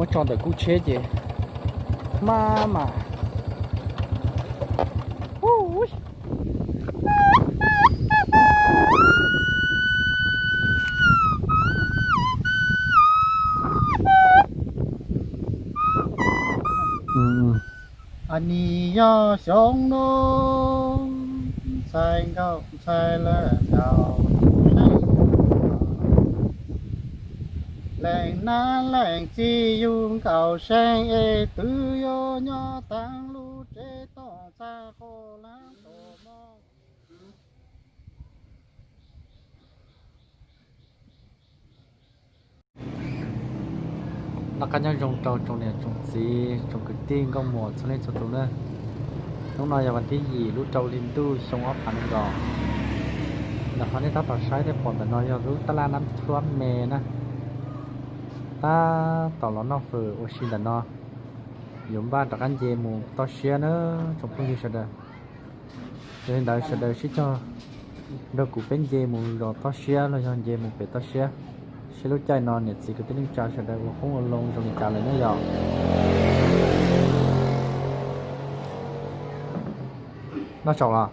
Muab tso ntawm kub tsheb ces maj mam. Nis yog xyoo no ntxhais nkauj ntxhais lawv tau leej nab leej txiv yug nkaus seej es twb yuav nyob taag lub tsev tooj txaj qhua lab tus mog. Noj qab nyob zoo rau tsoom niam tsoom txiv tsoom kwv tij nkauj muam txhua leej txhua tus na. Hnub no yog vas thib yim lub rau hli ntuj xyoo ob phav nees nkaum. Ntawm qhov nej tab tom saib thiab pom ntawm no yog lub tab laj Nab Thuab me na. Tab tom los noj fawm ua si ntawm no, yuav npaj rov qab nce mus toj siab na tsoom phooj ywg sawv daws. Yog li ntawd sawv daws sib cog nrog kuv peb nce mus zos toj siab los yog nce mus pem toj siab, seb lub caij no niam txiv kwv tij neej tsa sawv daws ua qoob ua loo zoo li cas lawm ne yom. Noj tsaus los?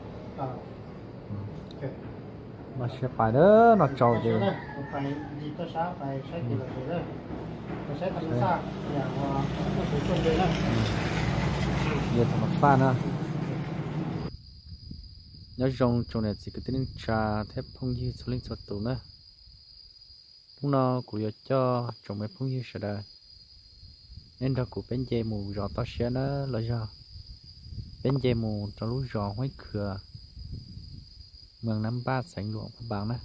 Noj siab pais na, noj tsaus ces nce thaum no faj na. Nyob zoo tsoom niam txiv kwv tij neej tsa thiab phooj ywg txhua leej txhua tus na. Hnub no kuv yuav coj tsoom me phooj ywg sawv daws, nej nrog kuv peb nce mus zos toj siab na, los yog peb nce mus rau lub zos Huaib Khwm, moos Nab Npaj, xeev Luam Phaj Npaas na.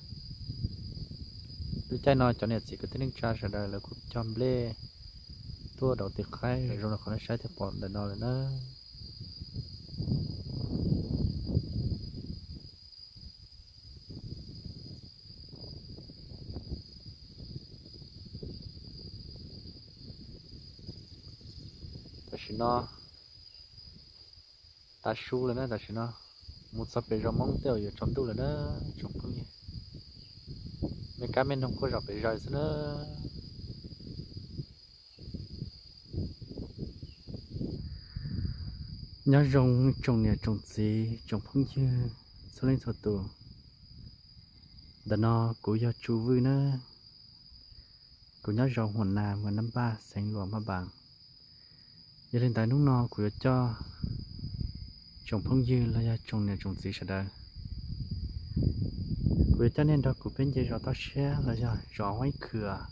Lub caij no cov niam txiv kwv tij neej tsa sawv daws lawv kuj cog nplej tuaj daus tis qaib zoo li qhov nej saib thiab pom ntawm no lawm na. Tam sim no tav su lawm na, tam sim no mus txog pem zos Hmoob tej uas yuav tsaus ntuj lawm na tsoom phooj ywg. Me kab me noog quaj zom pes zaws xwb na. Nyob zoo tsoom niam tsoom txiv tsoom phooj ywg txhua leej txhua tus. Ntawm no kuv yog Tsu Vwj na, kuv nyob zos Huam Nas, moos Nab Npaj, xeev Luam Phaj Npaas. Yog li ntawd hnub no kuv yuav coj tsoom phooj ywg los yog tsoom niam tsoom txiv sawv daws, kuv yuav coj nej nrog kuv peb nce zos toj siab los yog zos Huaib Khwm,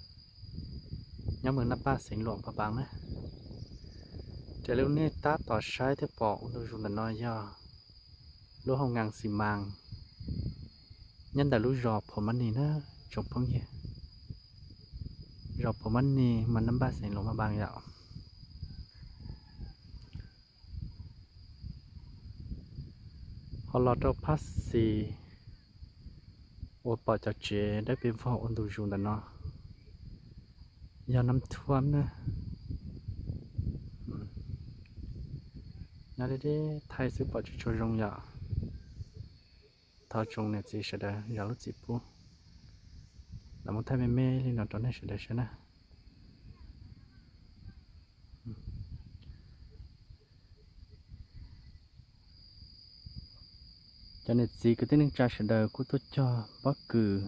nyob moos Nab Npaj, xeev Luam Phaj Npaas na. Raws li nej tab tom saib thiab pom ua ntu zus ntawm no yog lub hoo nkas xi mas nyob ntawm lub zos Phom Mab Nis na tsoom phooj ywg. Zos Phom Mab Nis, moos Nab Npaj, xeev Luam Phaj Npaas yom. Ho los rau phab xis uas pom cov tsev dawb paug vog ua ntu zus ntawm no yog Nab Thuab na. Nyob deb deb thaij xwb pom tsis tshua zoo yom. Thov tsoom niam txiv sawv daws zam lub txim pub. Los mus thaij me me li no rau nej sawv daws saib na. Cov niam txiv kwv tij neej tsa sawv daws kuj tuaj cog pob kws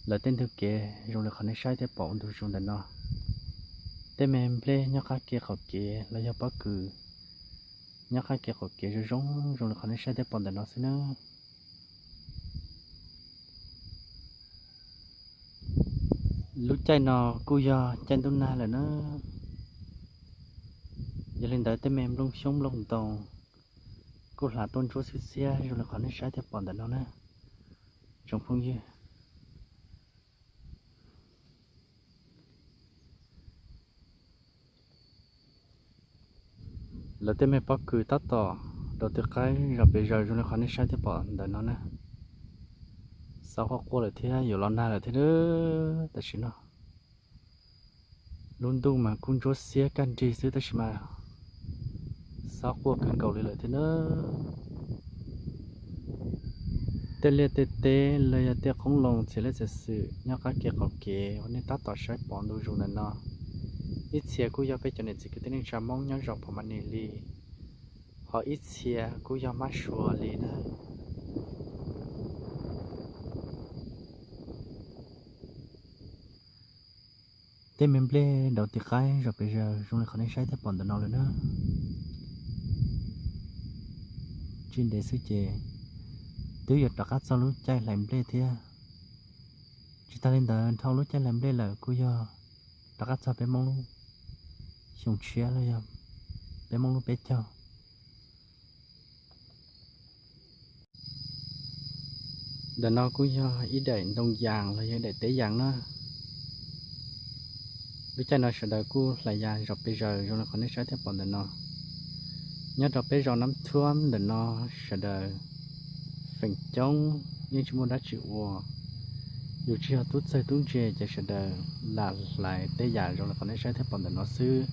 lawv tej ntug kev zoo li qhov nej saib thiab pom ua ntu zus ntawm no. Tej me nplej nyob qab kev qaum kev los yog pob kws nyob qab kev qaum kev zoo zoo zoo li qhov nej saib thiab pom ntawm no xwb na. Lub caij no kuj yog caij ntuj nag lawm na. Yog li ntawd tej me nplooj xyoob nplooj ntoos kuj hlav tuaj ntsuab xiab xiab zoo li qhov nej saib thiab pom ntawm no na tsoom phooj ywg. Lawv tej me pob kws tab tom daus tis qaib zom pes zaws zoo li qhov nej saib thiab pom ntawm no na. Xob quaj quaj lawm thiab yuav los nag lawm thiab tam sim no. Lub ntuj mas kuj ntsuab xiab kaj nrig xwb tab sis mas xob quaj kawg nkaus li lawm thiab na. Tej liaj tej teb los yog tej qoob loo txhia lej txhia xwm nyob qab kev qaum kev uas nej tab tom saib pom ntu zus ntawm no, Ib txhia kuj yog peb cov niam txiv kwv tij neej tsa Hmoob nyob zos Phom Mas Nis li, ho ib txhia kuj yog Mab Suav li na. Tej me nplej daus tim qaib zos pes zaws zoo li qhov nej saib thiab pom ntawm no lawm na. Tsis ntev xwb ces twb yuav rov qab txog lub caij hlais nplej thiab. Tsis tas li ntawd, dhau lub caij hlais nplej lawm kuj yog rov qab txog peb Hmoob lub xyoo tshiab los yog peb Hmoob lub peb caug. Ntawm no kuj yog ib daim ntoo yas los yog ib daim teb yas na. Lub caij no sawv daws kuj hlais yas zos pes zaws zoo li qhov nej saib thiab pom ntawm no. Nyob rau peb zos Nab Thuam ntawm no sawv daws feem coob yeej tsis muaj dab tsi ua. Yus tsis yog tub txawg tub ntse ces sawv daws lam hlais tej yam zoo li qhov nej saib thiab pom ntawm no xwb.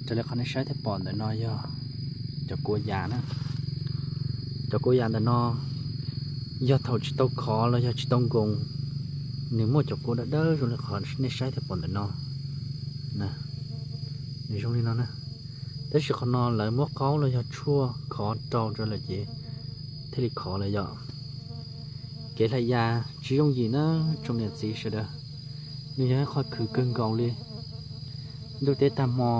Raws li qhov nej saib thiab pom ntawm no yog cov kua yas na. Cov kua yas ntawm no yog thaum tsis tau khov los yog tsis tau nkoos, nws muaj cov kua dawb dawb zoo li qhov nej saib thiab pom ntawm no. Nws zoo li no na. Tab sis qhov no lawv muab qaub los yog tshuaj khov rau rau lawm ces thiaj li khov lawm yom. Kev hlais yas tsis yooj yim na tsoom niam txiv sawv daws, nws yog ib qho khwv kawg nkaus li. Ntuj teb tag hmo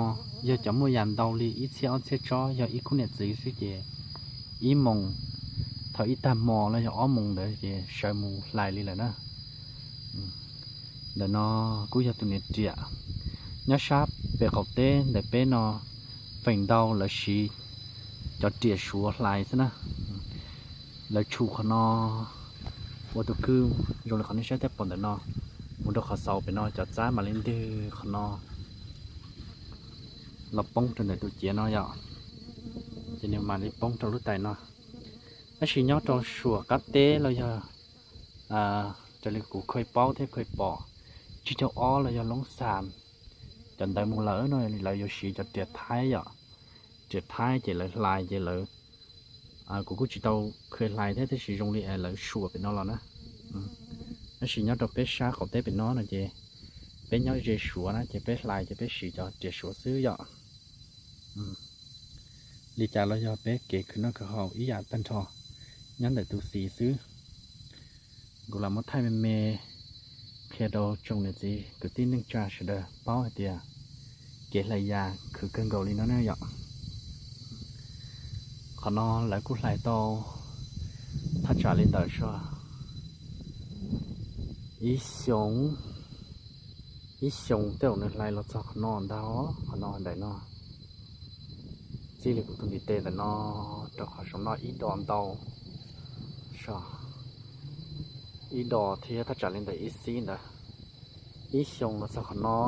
yog cov muaj yas ntau li ib txhiab ob txhiab tsob yog ib khub niam txiv xwb ces ib moos, thaum ib tag hmo los yog ob moos ntawd ces sawv mus hlais li lawm na. Ntawm no kuj yog tus niam riam. Nyob sab pem qaum teb ntawm peb no feem ntau lawv siv cov riam Suav hlais xwb na. Lawv tshum qhov no ua tus kwj zoo li qhov nej saib thiab pom ntawm no, mus rau qhov xaus pem no cov txab mam li ntwg qhov no los poob rau ntawm tus ciav no yom. Ces nws mam li poob rau lub tais no. Tab sis nyob rau suam qab teb los yog raws li kuv kheev paub thiab kheev pom, tsib caug ob los yog Loob Xas, cov ntawd mus lawm no lawv yuav siv cov riam Thaib yom. Riam Thaib ces lawv hlais ces lawv, kuv kuj tsis tau kheev hlais thiab tab sis zoo li lawv suam pem no los na. Tab sis nyob rau peb sab qaum teb pem no no ces peb nyob ze Suav na ces peb hlais ces peb siv cov riam Suav xwb yom. Li cas los yog peb kev khwv noj khwv haus ib yam tag nrho nyob ntawm tus xis xwb. Kuv lam muab thaij me me qhia rau tsoom niam txiv kwv tij neej tsa sawv daws paub hais tias kev hlais yas khwv kawg nkaus li no ne yom. Qhov no lawv kuj hlais tau thaj tsam li ntawm so ib xyoo, ib xyoo tej zaum nws hlais los txog qhov no ntag. Qhov no ntawm no, txij li kuv tus ntiv tes ntawm no rau qhov saum no ib dos ntau, so ib dos thiab thaj tsam li ntawm ib xib ntawd. Ib xyoo los txog qhov no,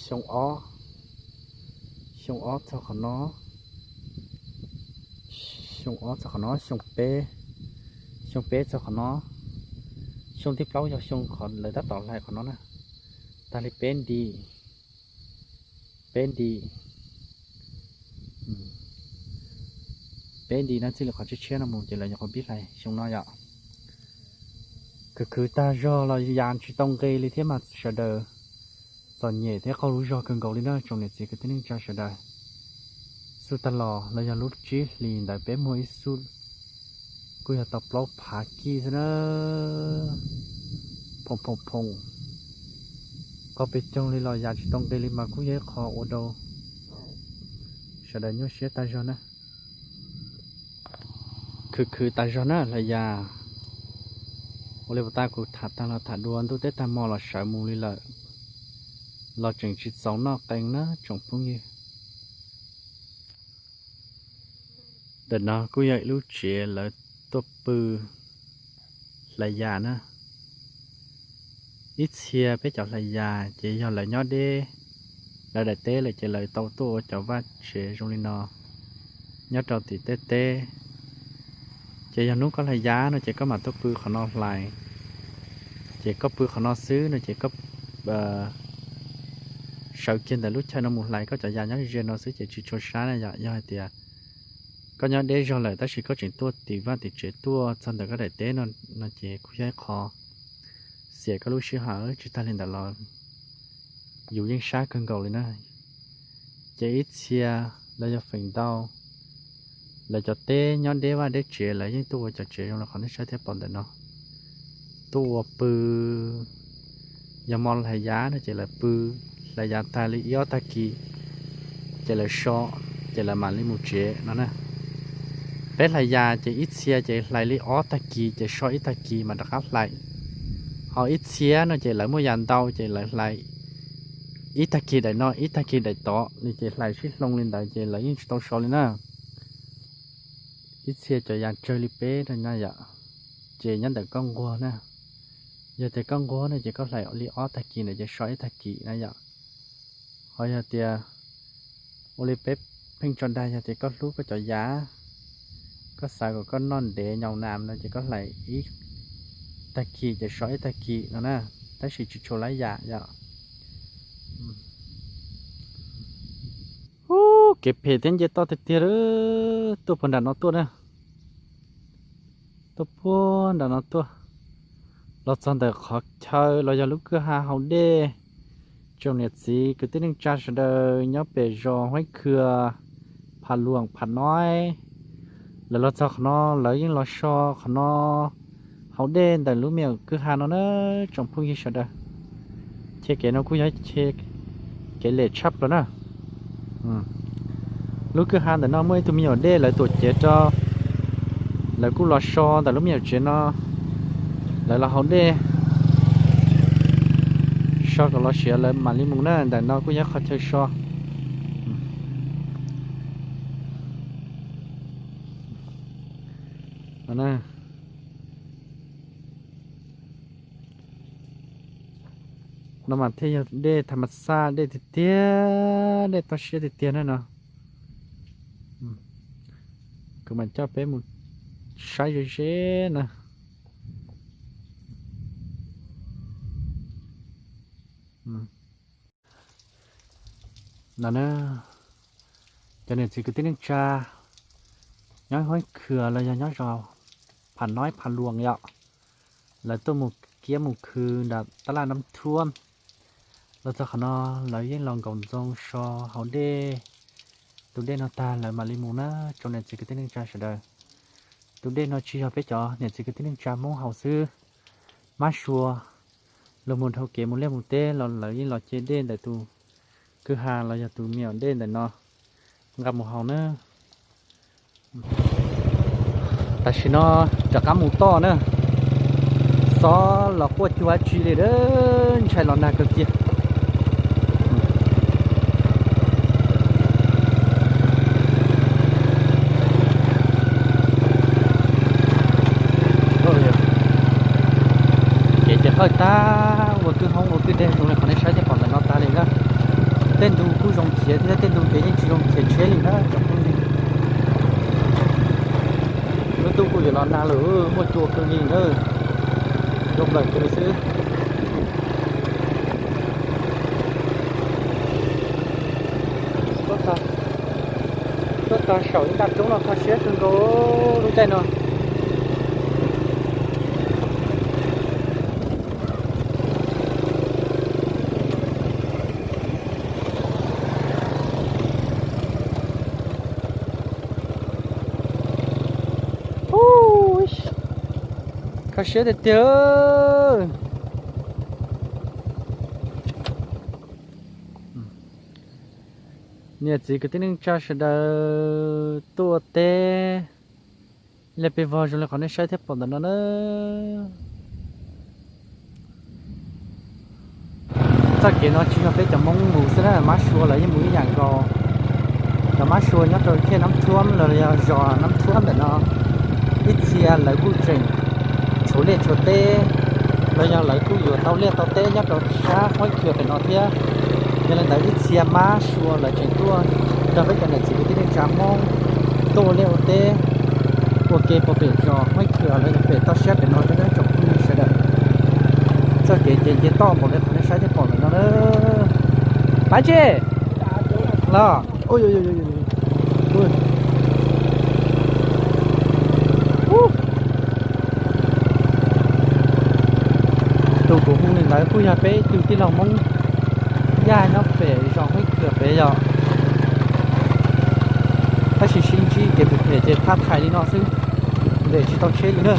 xyoo ob, xyoo ob txog qhov no, xyoo ob txog qhov no, xyoo peb, xyoo peb txog qhov no, xyoo thib plaub yog xyoo qhov lawv tab tom hlais qhov no na. Tag li peb nti, peb nti, peb nti na, txij li qhov tshiab tshiab no mus ces lawv nyuam qhuav pib hlais xyoo no yom. Khwv khwv tag zog los yas tsis tau nqe li thiab mas sawv daws txom nyem thiab qaug lub zog kawg nkaus li na tsoom niam txiv kwv tij neej tsa sawv daws. Xub tag los los yog lub tsib hlis ntawd peb muag ib xub kuj yog tau plaub phav kij xwb na. Phoom phoom phoom, qaug pes coog li los yas tsis tau nqe li mas kuj yog ib qho ua rau sawv daws nyuaj siab tag zog na. Khwv khwv tas zog na hlais yas. Ua li puas tas kuv tham tag los tham dua, ntuj teb tag hmo los sawv mus li lawm, los tseem tsis txaus noj qee na tsoom phooj ywg. Ntawm no kuj yog ib lub tsev lawv tuaj pw hlais yas na. Ib txhia peb cov hlais yas ces yog lawv nyob deb, lawv daim teb lawm ces lawv tau tuaj ua cov vaj tsev zoo li no nyob rau tim tej teb. Ces yog hnub koj hlais yas no ces koj mam tuaj pw qhov no hlais. Ces koj pw qhov no xwb no ces koj sawv kiag ntawm lub chaw no mus hlais koj cov yas nyob ze no xwb ces tsis tshua sab na yom. Yog hais tias koj nyob deb zog lawm tab sis koj tseem tuaj tim vaj tim tsev tuaj txog ntawm koj daim teb no, no ces kuj yog ib qho txiam koj lub sij hawm, tsis tag li ntawd los yus yeej sab kawg nkaus li na. Ces ib txhia los yog feem ntau lawv cov teb nyob deb vaj deb tsev lawv yeej tuaj ua cov tsev zoo li qhov nej saib thiab pom ntawm no, tuaj ua pw. Yog hmo hlais yav no ces lawv pw, hlais yav tag li ib ob tag kis ces lawv so, ces lawv mam li mus tsev no na. Peb hlais yav ces ib txhia ces hlais li ob tag kis ces so ib tag kis mas rov qab hlais. Ho ib txhia no ces lawv muaj yav ntau ces lawv hlais ib tag kis daim no ib tag kis daim tod li ces hlais sib hloov li ntawd ces lawv yeej tsis tau so li na. Ib txhia cov yav tsawg li peb no na yom, ces nyob ntawm koj nquag na. Yog tias koj nquag no ces koj hlais li ob tag kis ntawd ces so ib tag kis na yom. Ho yog tias ua li peb pheej tso dag, yog tias koj hlub koj cov yav, koj xav kom koj noj ntev nyaus nas no ces koj hlais ib tag kis ces so ib tag kis no na, tab sis tsis tshua lab yam yom. Ub, kev phem thiab nce toj tiag tiag li. Tuaj puag nram no tuaj na, tuaj puag nram no tuaj, los txog ntawm qhov chaw los yog lub kwj ha haus dej. Tsoom niam txiv kwv tij neej tsa sawv daws nyob pem zos Huaib Khwb, Pham Luam, Pham Noib, lawv los txog qhov no lawv yeej los so qhov no haus dej ntawm lub me nyuam kwj ha no na. Tsoom phooj ywg sawv daws, chaw kev no kuj yog chaw kev lem tshaj plaws na. Lub kwj ha ntawm no muaj ib tug me nyuam dej lawv tuam cev rau, lawv kuj los so ntawm lub me nyuam tsev no, lawv los haus dej, so kom los siav lawv mam li mus na. Ntawm no kuj yog qhov chaw so. No mas thiaj yog dej tham mas xaj, dej tiag tiag, dej toj siab tiag tiag na no. Kuv mam coj peb mus saib ze ze na. No na, cov niam txiv kwv tij neej tsa nyob Huaib Khwb los yog nyob zos Pham Noib Pham Luam yom, lawv tuaj mus kiab mus khwv nram tab laj Nab Thuam. Los txog qhov no lawv yeej los nkaum ntxoo so haus dej. Tus dej no tag lawv mam li mus na, tsoom niam txiv kwv tij neej tsa sawv daws. Tus dej no tsis yog peb cov niam txiv kwv tij neej tsa Hmoob haus xwb, mab sua los mus dhau kev mus liaj mus teb los lawv yeej los ce dej ntawm tus kwj ha los yog tus me nyuam dej ntawm no nqa mus haus na. Tam sim no rov qab mus toj na, xob los quaj cuag dab tsi li, ntshai los nag kawg kiag. Kev ces qawj tag, ua kwj hoob ua kwj deg zoo li qhov nej saib thiab pom ntawm no tag li na. Tej ntug kuj zoo khiav thiab tej ntug ces yeej tsis zoo khiav tsheb li na. Lub ntuj kuj yuav los nag lawm, muaj cua kawg li na, zoo plaws kawg li xwb. Tuaj txog saum ib nta roob no kho siab kawg nkaus lub caij no. Kho siab tiag tiag. Niam txiv kwv tij neej tsa sawv daws tuaj ua teb ib leeg pes vog zoo li qhov nej saib thiab pom ntawm no na. Txoj kev no tsis yog peb cov Hmoob mus xwb na, mab sua lawv yeej mus ib yam nkaus. Cov mab sua nyob rau khej Nab Thuam los yog zos Nab Thuam ntawm no, ib txhia lawv kuj tseem tshuav liaj tshuav teb los yog lawv kuj yuav tau liaj tau teb nyob rau sab Huaib Khwb pem no thiab. Yog li ntawd ib txhia mab sua lawv tseem tuaj nrog peb cov niam txiv kwv tij neej tsa Hmoob tuaj ua liaj ua teb, ua ke puag pem zos Huaib Khwb los yog pem toj siab pem no thiab tsoom phooj ywg sawv daws. Txoj kev ces nce toj npaum li qhov nej saib thiab pom ntawm no na. Pab tsi los. Tus kuv hu li ntawd kuj yog peb ib tug tij laug Hmoob Yaj nyob pem zos Huab Khwm pem yom. Tab sis sib ntsib kev phem phem ces thab thais li no xwb, ntes tsis tau tsheb li na.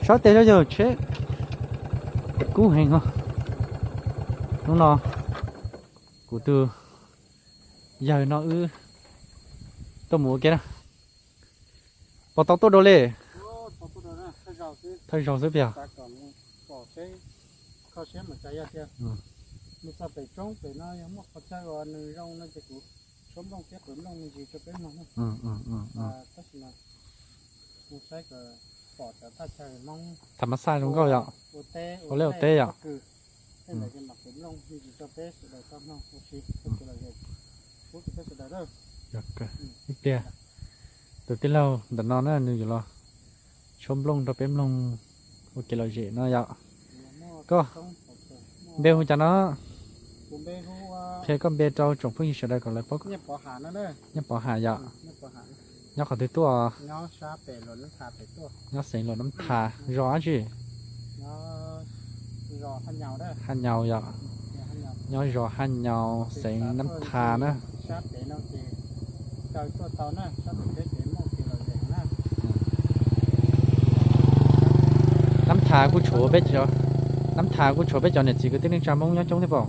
Sab tes zog yog tsheb kub heev os. Hnub no kuv tus yawg no wb tuaj mus ua ke na. Puas tau tuaj dua li? Thawj zaug xwb tiag. Tham mas xaj zoo nkauj yom. Ua liaj ua teb yom. Ib pliag tus tij laug ntawm no na nws yuav los tshuab nplooj rau peb mloog ua kev lom zem no yom. Koj npe hu cas no? Qhia koj npe rau tsoom phooj ywg sawv daws kom lawv paub. Nyiaj Pov Ham yom. Nyob qhov twg tuaj? Nyob xeev Luam Nab Tha, zos dab tsi? Haj Nyaus yom. Nyob zos Haj Nyaus xeev Nab Tha na. Nab Tha kuj tshuav peb, Nab Tha kuj tshuav peb cov niam txiv kwv tij neej tsa Hmoob nyob coob thiab pob?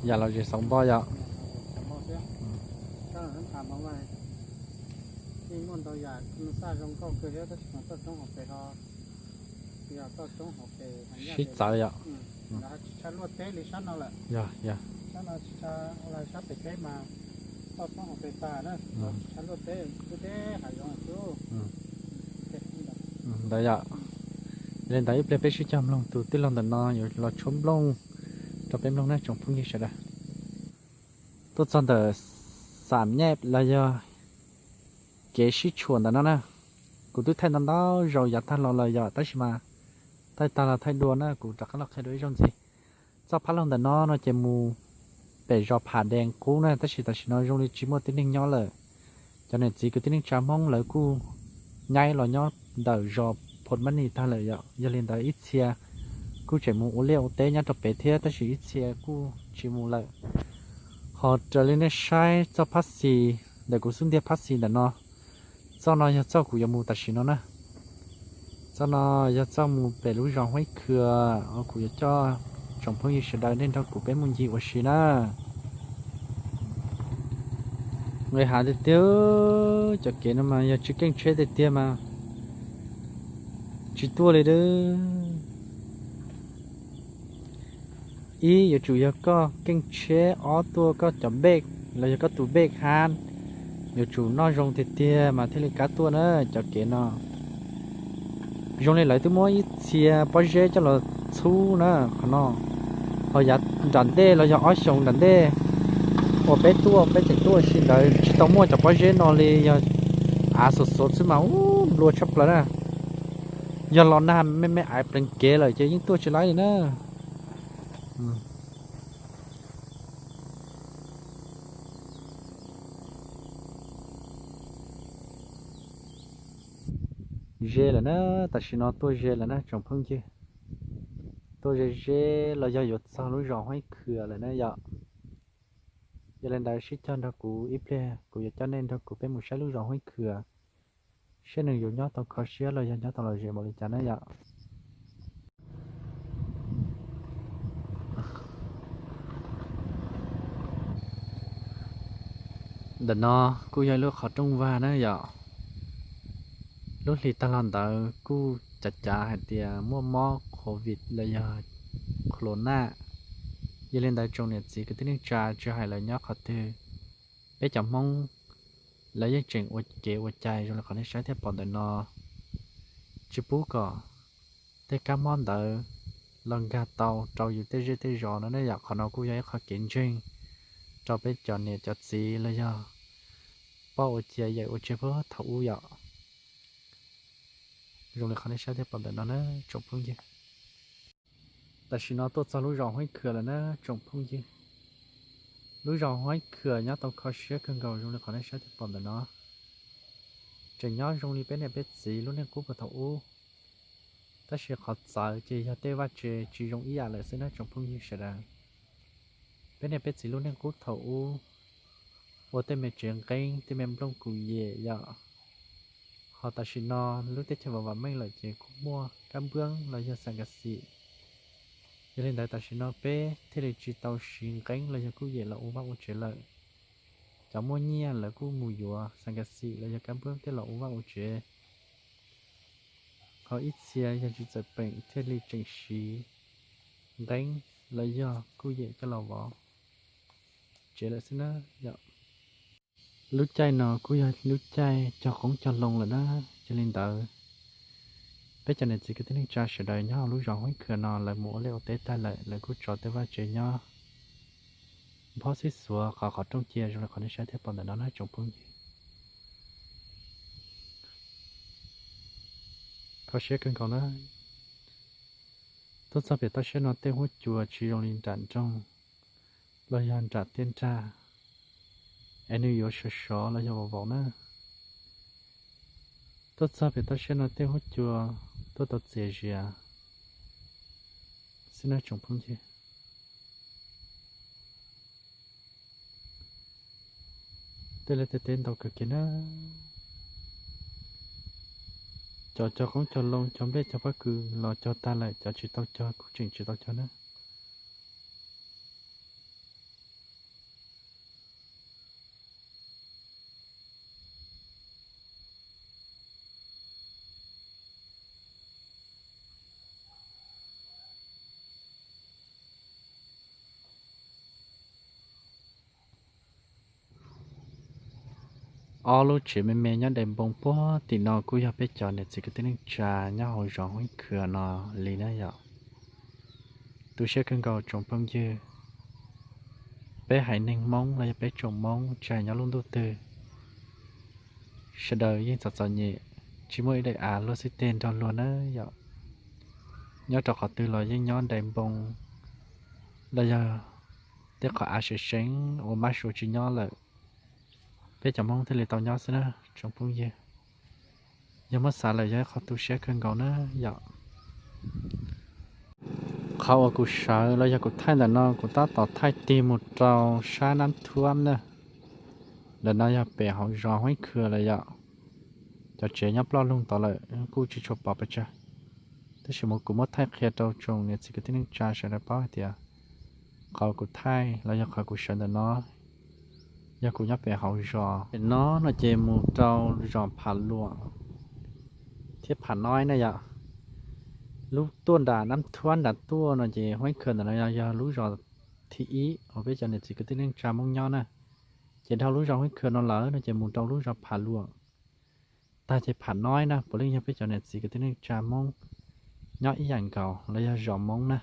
Yam lom zem xauv npo yom. Sib txawv yom. Yog, yog. Ntawd yom. Li ntawd ib pliag peb sib cog mloog tus tij laug ntawm no yuav los tshuab nplooj rau peb mloog na tsoom phooj ywg sawv daws. Tuaj txog ntawm xam nyej los yog kev sib tshuam ntawm no na, kuv twb thaij ntau ntau zaus yav tag los lawm yom, tab sis mas thaij tag los thaij dua na, kuv rov qab los qhia dua ib zaug ntxiv. Txoj phab laug ntawm no no ces mus pem zos Pham Dees Qub na, tab sis tam sim no zoo li tsis muaj tib neeg nyob lawm. Cov niam txiv kwv tij neej tsa Hmoob lawv kuj nyaib los nyob ntawm zos Phom Mab Nis tag lawm yom. Yog li ntawd ib txhia kuj tseem mus ua liaj ua teb nyob rau pem thiab, tab sis ib txhia kuj tsis mus lawm. Ho raws li nej saib txoj phab xis ntawm kuv xub ntiag phab xis ntawm no, txoj no yog txoj kuv yuav mus tam sim no na. Txoj no yog txoj mus pem lub zos Huab Khwm uas kuv yuav coj tsoom phooj ywg sawv daws nej nrog kuv peb mus ncig ua si na. Nqis hav tiag tiag, cov kev no mas yog tsis keej tsheb tiag tiag mas tsis tuaj li. Ib, yuav tsum yog koj keej tsheb, ob, tuaj koj cov npej los yog koj tus npej hab yuav tsum noj zoo tiag tiag mas thiaj li kam tuaj na. Cov kev no zoo li lawv twb muab ib txhia pob zeb coj los txhub na qhov no. Ho yav nram ntej los yog ob xyoos nram ntej uas peb tuaj, peb tseem tuaj ua si ntawd tsis tau muaj cov pob zeb no li, yog av xuv xuv xwb mas ub nplua tshaj plaws na. Yog los nag me me aiv pleev kev lawm ces yeej tuaj tsis laib li na. Ze lawm na, tam sim no tuaj ze lawm na tsoom phooj ywg. Tuaj ze ze los yog yuav txog lub zos Huab Khwm lawm na yom. Yog li ntawd sib cog nrog kuv ib pliag, kuv yuav coj nej nrog kuv peb mus saib lub zos Huab Khwm, saib nws yuav nyob tau kho siab los yog nyob tau lom zem npaum li cas na yom. Ntawm no kuj yog ib lub qhov rooj vag na yom. Lub hlis tag los ntawd kuj cav cav hais tias muaj mob covid los yog corona. Yog li ntawd tsoom niam txiv kwv tij neej tsa tsis hais lawv nyob qhov twg, peb cov Hmoob lawv yeej tseem ua kev ua cai zoo li qhov nej saib thiab pom ntawm no, tsis pub kom tej kab mob ntawd los nkag tau rau yus tej zej tej zos no ne yom. Qhov no kuj yog ib qhov kev ntseeg rau peb cov niam cov txiv los yog pog ua ciav yawm ua tseg puag thaum ub yom. Zoo li qhov nej saib thiab pom ntawm no na tsoom phooj ywg. Tam sim no tuaj txog lub zos Huaib Khwm lawm na tsoom phooj ywg. Lub zos Huaib Khwm nyob tau kho siab kawg nkaus zoo li qhov nej saib thiab pom ntawm no. Tseem nyob zoo li peb niam peb txiv lub neej qub puag thaum ub, tab sis qhov txawv ces yog tej vaj tse tsis zoo ib yam lawm xwb na tsoom phooj ywg sawv daws. Peb niam peb txiv lub neej qub thaum ub ua tej me tsev nqeeb tej me nplooj kuj yem yom. Ho tam sim no lub teb chaws vam vam meej lawm ces kuj muaj kab npuab los yog xas kas xim. Yog li ntawd tam sim no peb thiaj li tsis tau siv nqeeb los yog kuj yem los ua vaj ua tsev lawm. Cov muaj nyiaj lawv kuj mus yuav xas kas xim los yog kab npuab tej los ua vaj ua tsev. Ho ib txhia yog tsis txawm peem thiaj li tseem siv nqeeb los yog kuj yem coj los vov tsev lawm xwb na yom. Lub caij no kuj yog lub caij cog qoob cog loo lawm na. Yog li ntawd peb cov niam txiv kwv tij neej tsa sawv daws nyob hauv lub zos Huaib Khwm no lawv mus ua liaj ua teb tag lawm, lawv kuj tso tej vaj tsev nyob nphob xib xuav qhov qhov rooj cia zoo li qhov nej saib thiab pom ntawm no na tsoom phooj ywg. Kho siab kawg nkaus na. Tuaj txog pem toj siab no tej huab cua tsis zoo li nram nroog los yog nram tej nrag, es nws yuav sov sov los yog vov vov na. Tuaj txog pem toj siab no tej huab cua tuaj tau txias zias xwb na tsoom phooj ywg. Tej liaj tej teb ntau kawg kiag na. Cov cog qoob cog loo cog nplej cog pob kws los cog tag lawm, cov tsis tau cog kuj tseem tsis tau cog na. Ob lub tsev me me nyob dai npoo puag tim no kuj yog peb cov niam txiv kwv tij neej tsa nyob hauv zos Huaib Khwm no li na yom. Tu siab kawg nkaus tsoom phooj ywg, peb haiv neeg Hmoob los yog peb tsoom Hmoob tsis hais nyob lub ntuj twg, sawv daws yeej txom txom nyem, tsis muaj ib daim av luag xib teg nrog luag na yom. Nyob rau qhov twg los yeej nyob dai npoo los yog tej qhov av seev seev uas mab sua tsis nyob lawm, peb cov Hmoob thiaj li tau nyob xwb na tsoom phooj ywg. Yog muab xav lawm yog ib qho tu siab kawg nkaus na yom. Qhov uas kuv sawv los yog kuv thaij ntawm no kuv tab tom thaij tig mus rau sab Nab Thuab na. Ntawm no yog pem hauv zos Huaib Khwm lawm yom. Cov tsev nyob ploj loog tod lawm kuj tsis tshua pom pes tsawg, tab sis mas kuv muab thaij qhia rau tsoom niam txiv kwv tij neej tsa sawv daws paub hais tias qhov kuv thaij los yog qhov kuv sawv ntawm no yog kuv nyob pem hauv zos. Pem no no ces mus rau zos Pham Luam thiab Pham Noib na yom. Lub tuaj nram Nab Thuab nram tuaj no ces Huaib Khwm ntawm no yog lub zos thib ib uas peb cov niam txiv kwv tij neej tsa Hmoob nyob na. Ces dhau lub zos Huaib Khwm no lawm no ces mus rau lub zos Pham Luam tag ces Pham Noib na puav leej yog peb cov niam txiv kwv tij neej tsa Hmoob nyob ib yam nkaus los yog zos Hmoob na.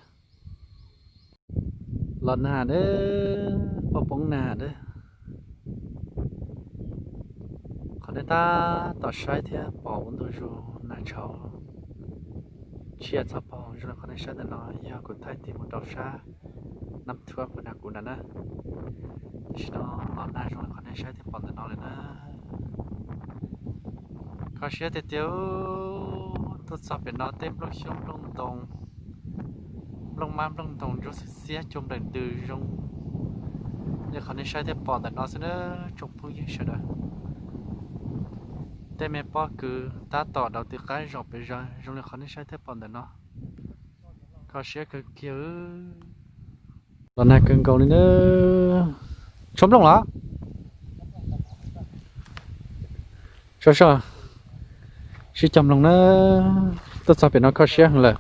Los nag dab, poob poob nag dab. Qhov nej tab tom saib thiab pom ua ntu zus nag tshauv tshiab txhov poog zoo li qhov nej saib ntawm no yog kuv thaij tig mus rau sab Nab Thuab puag nram kuv nram na. Tam sim no los nag zoo li qhov nej saib thiab pom ntawm no lawm na. Kho siab tiag tiag, tuaj txog pem no tej nplooj xyoob nplooj ntoo, nplooj mab nplooj ntoos ntsuab xiab xiab cuag nplees ntws zoo li qhov nej saib thiab pom ntawm no xwb na tsoom phooj ywg sawv daws. Tej me pob kws tab tom daus ti qab zom pes zaws zoo li qhov nej saib thiab pom ntawm no. Kho siab kawg kiag. Los nag kawg nkaus li na. Tshuab nplooj los? Sab sab, sib cog mloog na. Tuaj txog pem no kho siab heev lawm.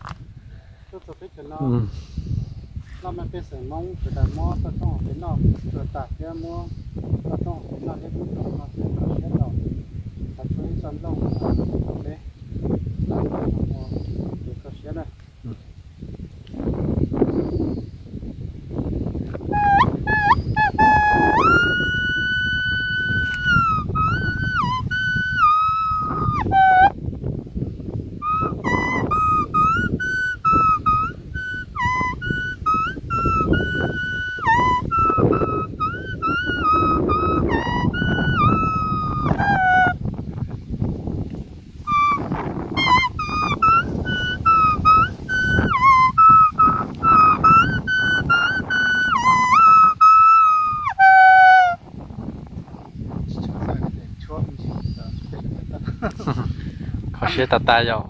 Siab tas tas yom,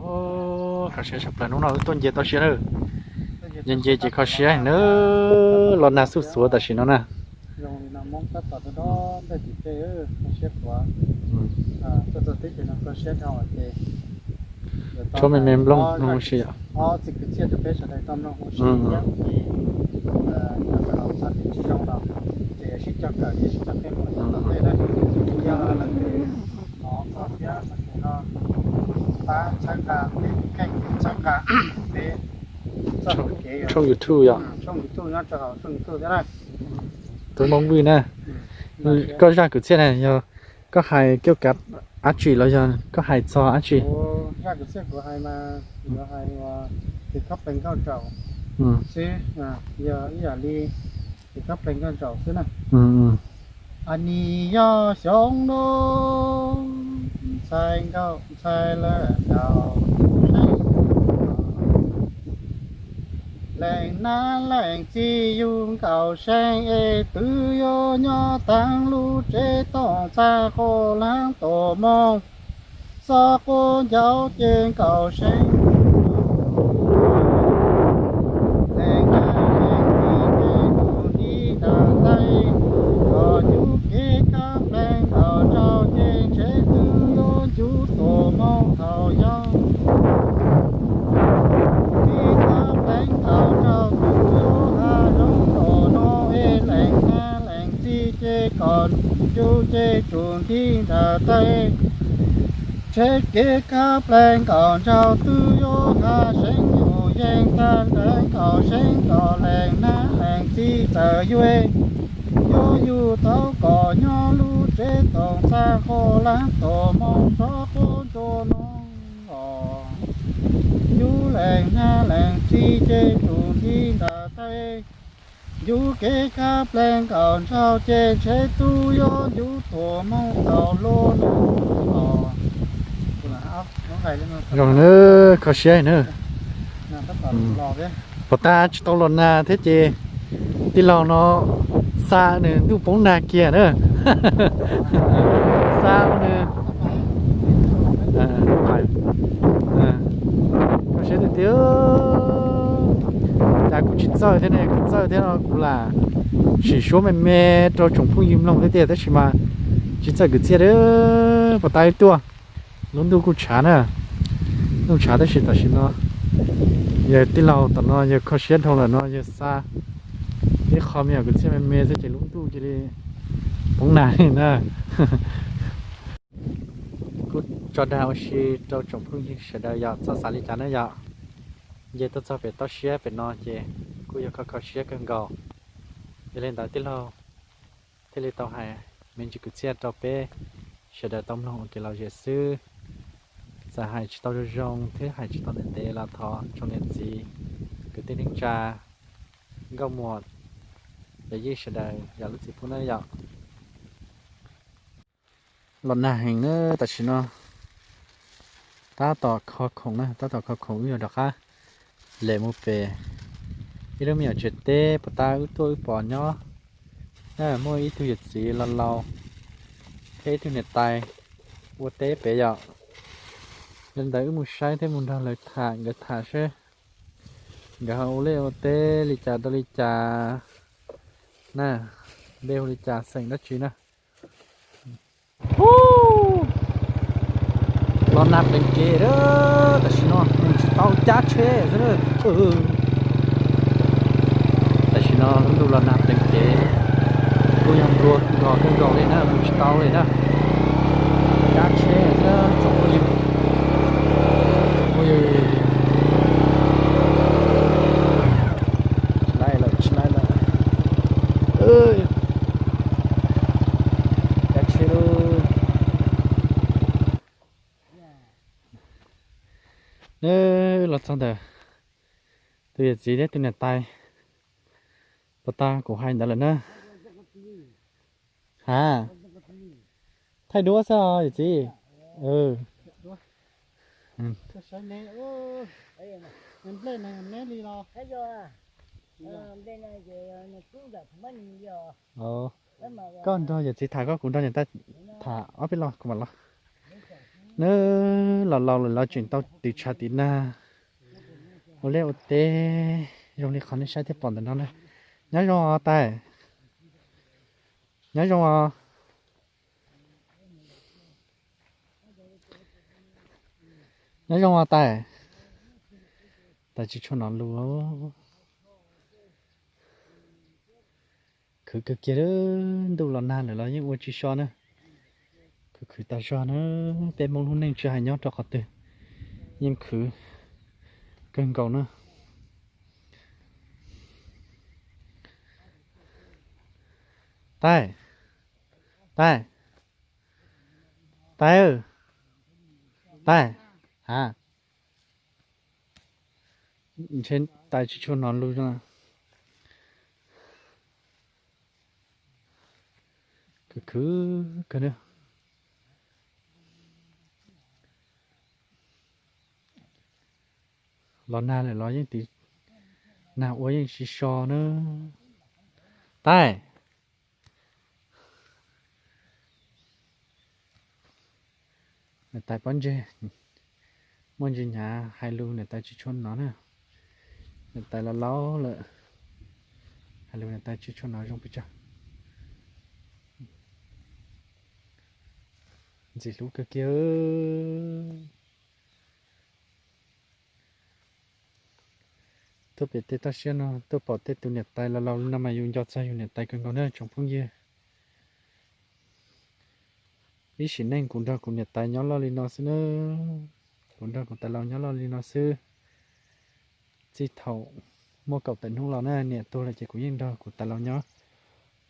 kho siab tshaj plaws hnub no wb tuaj nce toj siab na. Nce nce ces kho siab na, los nag xuj xuav tam sim no na. Tshuab me me nplooj mloog ua si yom. Tshooj YouTube yom. Tub Moob Vwj na. Koj zaj kwv txhiaj na yog koj hais kiaj kav dab tsi los yog koj hais txog dab tsi? Ib yam li tus kab pleeg nkauj ntsaum xwb na. Anis yog xyoo no ntxhais nkauj ntxhais lawm nkaus, leej nab leej txiv yug nkaus seeb es twb yuav nyob taag lub tsev toom txag qhua laab tuam moog. Xob quab ncauj ces nkaum seeb, leej nab leej txiv ces tsuas nti ntawm tais, kom yug kev kab pleeg nkaum ntsauj ces ntshe twb yuav ncu tuam moog thaum yau. Kev kab pleeg nkaum ntsauj twb yuav has zoo nraum no es leej nab leej txiv ces kom yug ces tsuas nti ntawm tais. Ntshe kev kab pleeg nkaum ntsauj twb yuav has seeb yus yeej tag nrho nkaum seeb nkaum leej nab leej txiv txawm yuav, yuav yug tau kom nyob lub tsev toom txag qhua laab tuam moog txhob quab ncua no os. Yug leej nab leej txiv ces tsuas nti ntawm tais. Yug kev kab pleeg nkaum ntsauj ces ntshe twb yuav ncu tuam moog tau lub no os. Zoo na, kho siab na. Puas tas tsis tau los nag thiab ces tij laug no xa nws ntuj poob nag kiag na. Xa nws kho siab tiag tiag. Cas kuv tsis txawj thiab ne, kuv txawj thiab no kuv lam sim suab me me rau tsoom phooj ywg mloog thiab tiag, tab sis mas tsis txawj kwv txhiaj. Puas tas wb tuaj, lub ntuj kuj tshav na, ntuj tshav tab sis tam sim no yawg tij laug tom no yawg kho siab dhau lawm no yawg xa ib qho me nyuam kwv txhiaj me me xwb ces lub ntuj cia li poob nag li na. Kuj tso dag ua si rau tsoom phooj ywg sawv daws yog txhob xav li cas na yom. Nce tuaj txog pem toj siab pem no ces kuj yog kho kho siab kawg nkaus. Yog li ntawd tij laug thiaj li tau hais me ntsis kwv txhiaj rau peb sawv daws tau mloog ua kev lom zem xwb. Txawm hais tsis tau zoo zoo thiab hais tsis tau ntev ntev los thov tsoom niam txiv kwv tij neej tsa, nkauj muam, yawm yij sawv daws yog lub txiv pub na yom. Los nag heev na tam sim no. Tab tom kho khoom na, tab tom kho khoom wb yuav rov qab lem mus pem ib lub me nyuam tsev teb puas tab wb tuaj wb pom nyob. Muaj ib tug yawm txiv laus laus thiab ib tug niam tais ua teb pem yom. Li ntawd wb mus saib thiab mus nrog lawv tham, nkawd tham seb nkawd ho ua liaj ua teb li cas rau li cas na, npe hu li cas xeem dab tsi na. Los nag pleev kev, tam sim no mus tsis tau, cab tsheb xwb. Tam sim no lub ntuj los nag pleev kev, kuj yog nplua nkos kawg nkaus li na, mus tsis tau li na. Cab tsheb xwb tsoom phooj ywg. Tsis laib lawm, tsis laib lawm. Cab tsheb lauj. Wb los txog ntawm tus yawm txiv thiab tus niam tais, puas tau kuv hais ntawd lawm na. Ha, thaij duab xwb os yawm txiv. Koj nrog yawm txiv tham, koj kuv nrog niam tais tham ob peb lo kuv mam los. Na, los laus lawm los tseem tau tiv tshav tiv nag ua liaj ua teb zoo li qhov nej saib thiab pom ntawm no na. Nyob zoo os tais. Nyob zoo os. Nyob zoo os tais. Tais tsis tshua hnov lus. Khwv kawg kiag, ntuj los nag lawm los yeej ua tsis so na. Khwv khwv tas zog na, peb Hmoob lub neej tsis hais nyob rau qhov twg yeej khwv kawg nkaus na. Tais, tais, tais, tais, a, ntshe tais tsis tshua hnov lus. Khwv khwv kawg na. Los nag lawm los yeej tiv, nag ua yeej tsis so na. Tais, niam tais pob ntseg, muaj ntsis hnyav hais lus niam tais tsis tshua hnov na. Niam tais los laus lawm, hais lus niam tais tsis tshua hnov zoo pes tsawg. Ntxim hlub kawg kiag. Tuaj pem tej toj siab no tuaj pom tej tus niam tais los laus li no mas yus nco txog yus niam tais kawg nkaus na tsoom phooj ywg. Ib sim neej kuv nrog kuv niam tais nyob loj li no xwb na, kuv nrog kuv tais laus nyob loj li no xwb. Txij thaum muaj kaum tawm hnub los na, niam tuag lawm ces kuv yeej nrog kuv tais laus nyob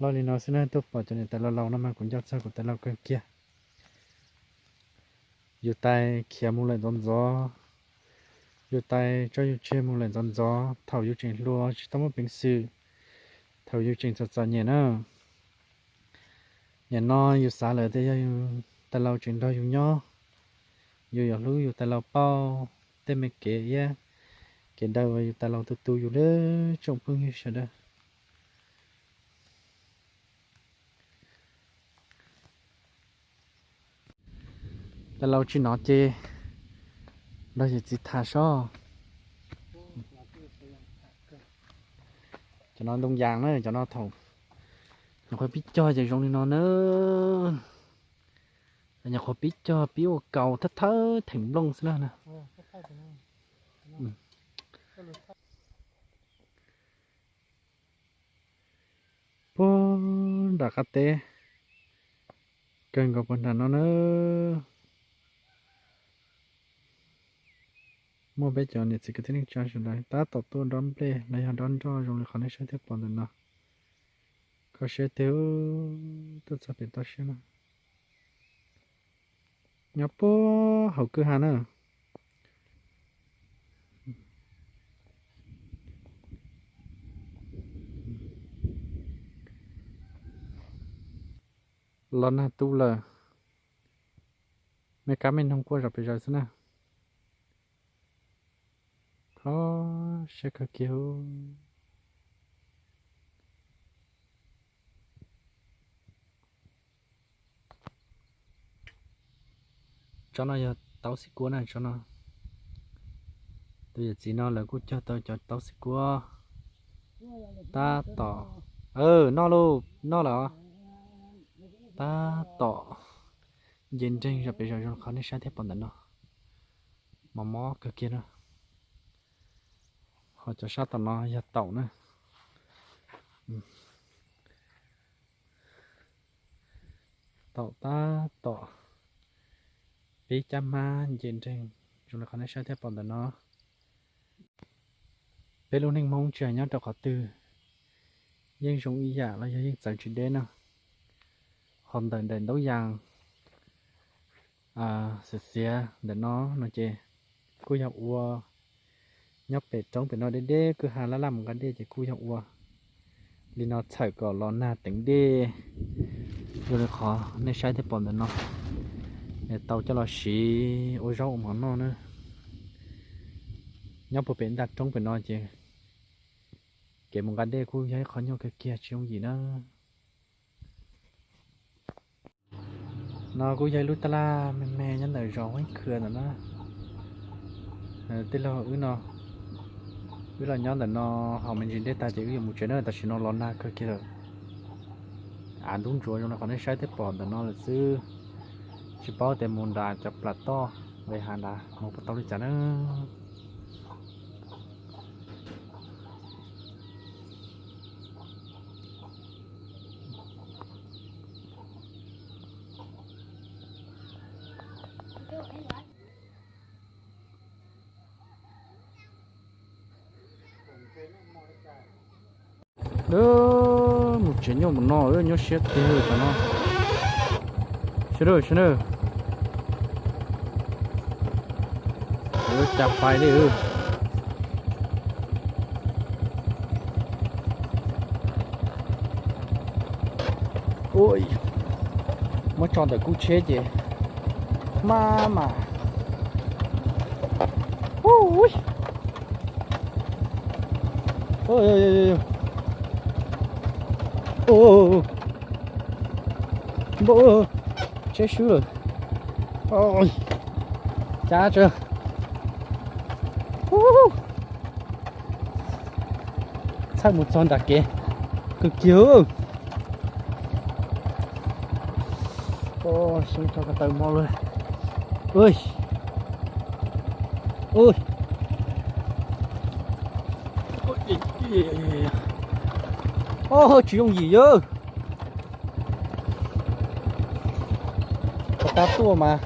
loj li no xwb na. Tuaj pom cov niam tais laus laus no mas kuv nco txog kuv tais laus kawg kiag. Yus tais khiav mus lawm ntxov ntxov, yus tais tso yus tseg mus lawm ntxov ntxov thaum yus tseem hluas tsis tau muaj peev xwm, thaum yus tseem txom txom nyem na. Nim no yus xav lawm tias yog yus tais laus tseem nrog yus nyob, yus yuav hlub yus tais laus pauj tej me kev iab kev daw uas yus tais laus tu tu yus li tsoom phooj ywg sawv daws. Tais laus tsis hnov ces nrog yawm txiv tham sob. Cov no ntoo yas na, cov no thaum nyuam qhuav pib cog ces zoo li no na. Nyuam qhuav pib cog pib ua kaus thawj thawj theem nplooj xwb na. Puag nram qab teb, kawg nkaus puag nram no na. Muaj peb cov niam txiv kwv tij neej tsa sawv daws tab tom tuaj dob nplej los yog dob nroj zoo li qhov nej saib thiab pom ntawm no. Kho siab tiag, tuaj txog pem toj siab no. Nyob puag hauv kwj ha na. Los nag tu lawm, me kab me noog quaj zom pes zaws xwb na. Kho siab kawg kiag. Tsob no yog taub xib kuab na, tsob no. Tus yawm txiv no lawv kuj cog tau cov taub xib kuab tab tom, noj lauj, noj lawm os. Tab tom nce nreeg zom pes zaws zoo qhov nej saib thiab pom ntawm no. Mos mos kawg kiag na. Ho cov sab tom no yog taum na. Taum tab tom pib cab hmab nce nreeg zoo li qhov nej saib thiab pom ntawm no. Peb lub neej Hmoob tsis hais nyob rau qhov twg yeej zoo ib yam los yog yeej txawv tsis deb na. Ho ntawm daim ntaub yas xiav xiav ntawm no no ces kuj yog ua nyob pem roob pem no deb deb kwj ha laj laj mus nqa dej ces kuj yog ua li no txhawm kom los nag teev dej. Zoo li qhov nej saib thiab pom ntawm no, tau coj los siv ua zaub ua mov noj na. Nyob puag pem ntaj roob pem no ces kev mus nqa dej kuj yog ib qho nyuaj kawg kiag tsis yooj yim na. No kuj yog ib lub taj laj me me nyob ntawm zos Huab Khw ntawm no. Tij laug wb no, wb los nyob ntawm no haus me ntsis dej tag ces wb yuav mus tsev na. Tam sim no los nag kawg kiag lawm. Av ntub ntsuav zoo li qhov nej saib twb pom ntawm no lawm xwb. Tsis paub tias mus nram cov plas toj nqis hav nrad mus puas tau li cas na. Mus tsev nyuaj mus no, nyuaj siab tiag tam no. Sawv daws, sawv daws, cas pais li. Muab tso ntawm kub tsheb ces maj mam. Npau, tsheb swb lawm. Cas tsa, txhawj mus txog nram kev kawg kiag. Xyoob tso ko taw mo lawm. Tsis yooj yim yawg. Tab tuaj mas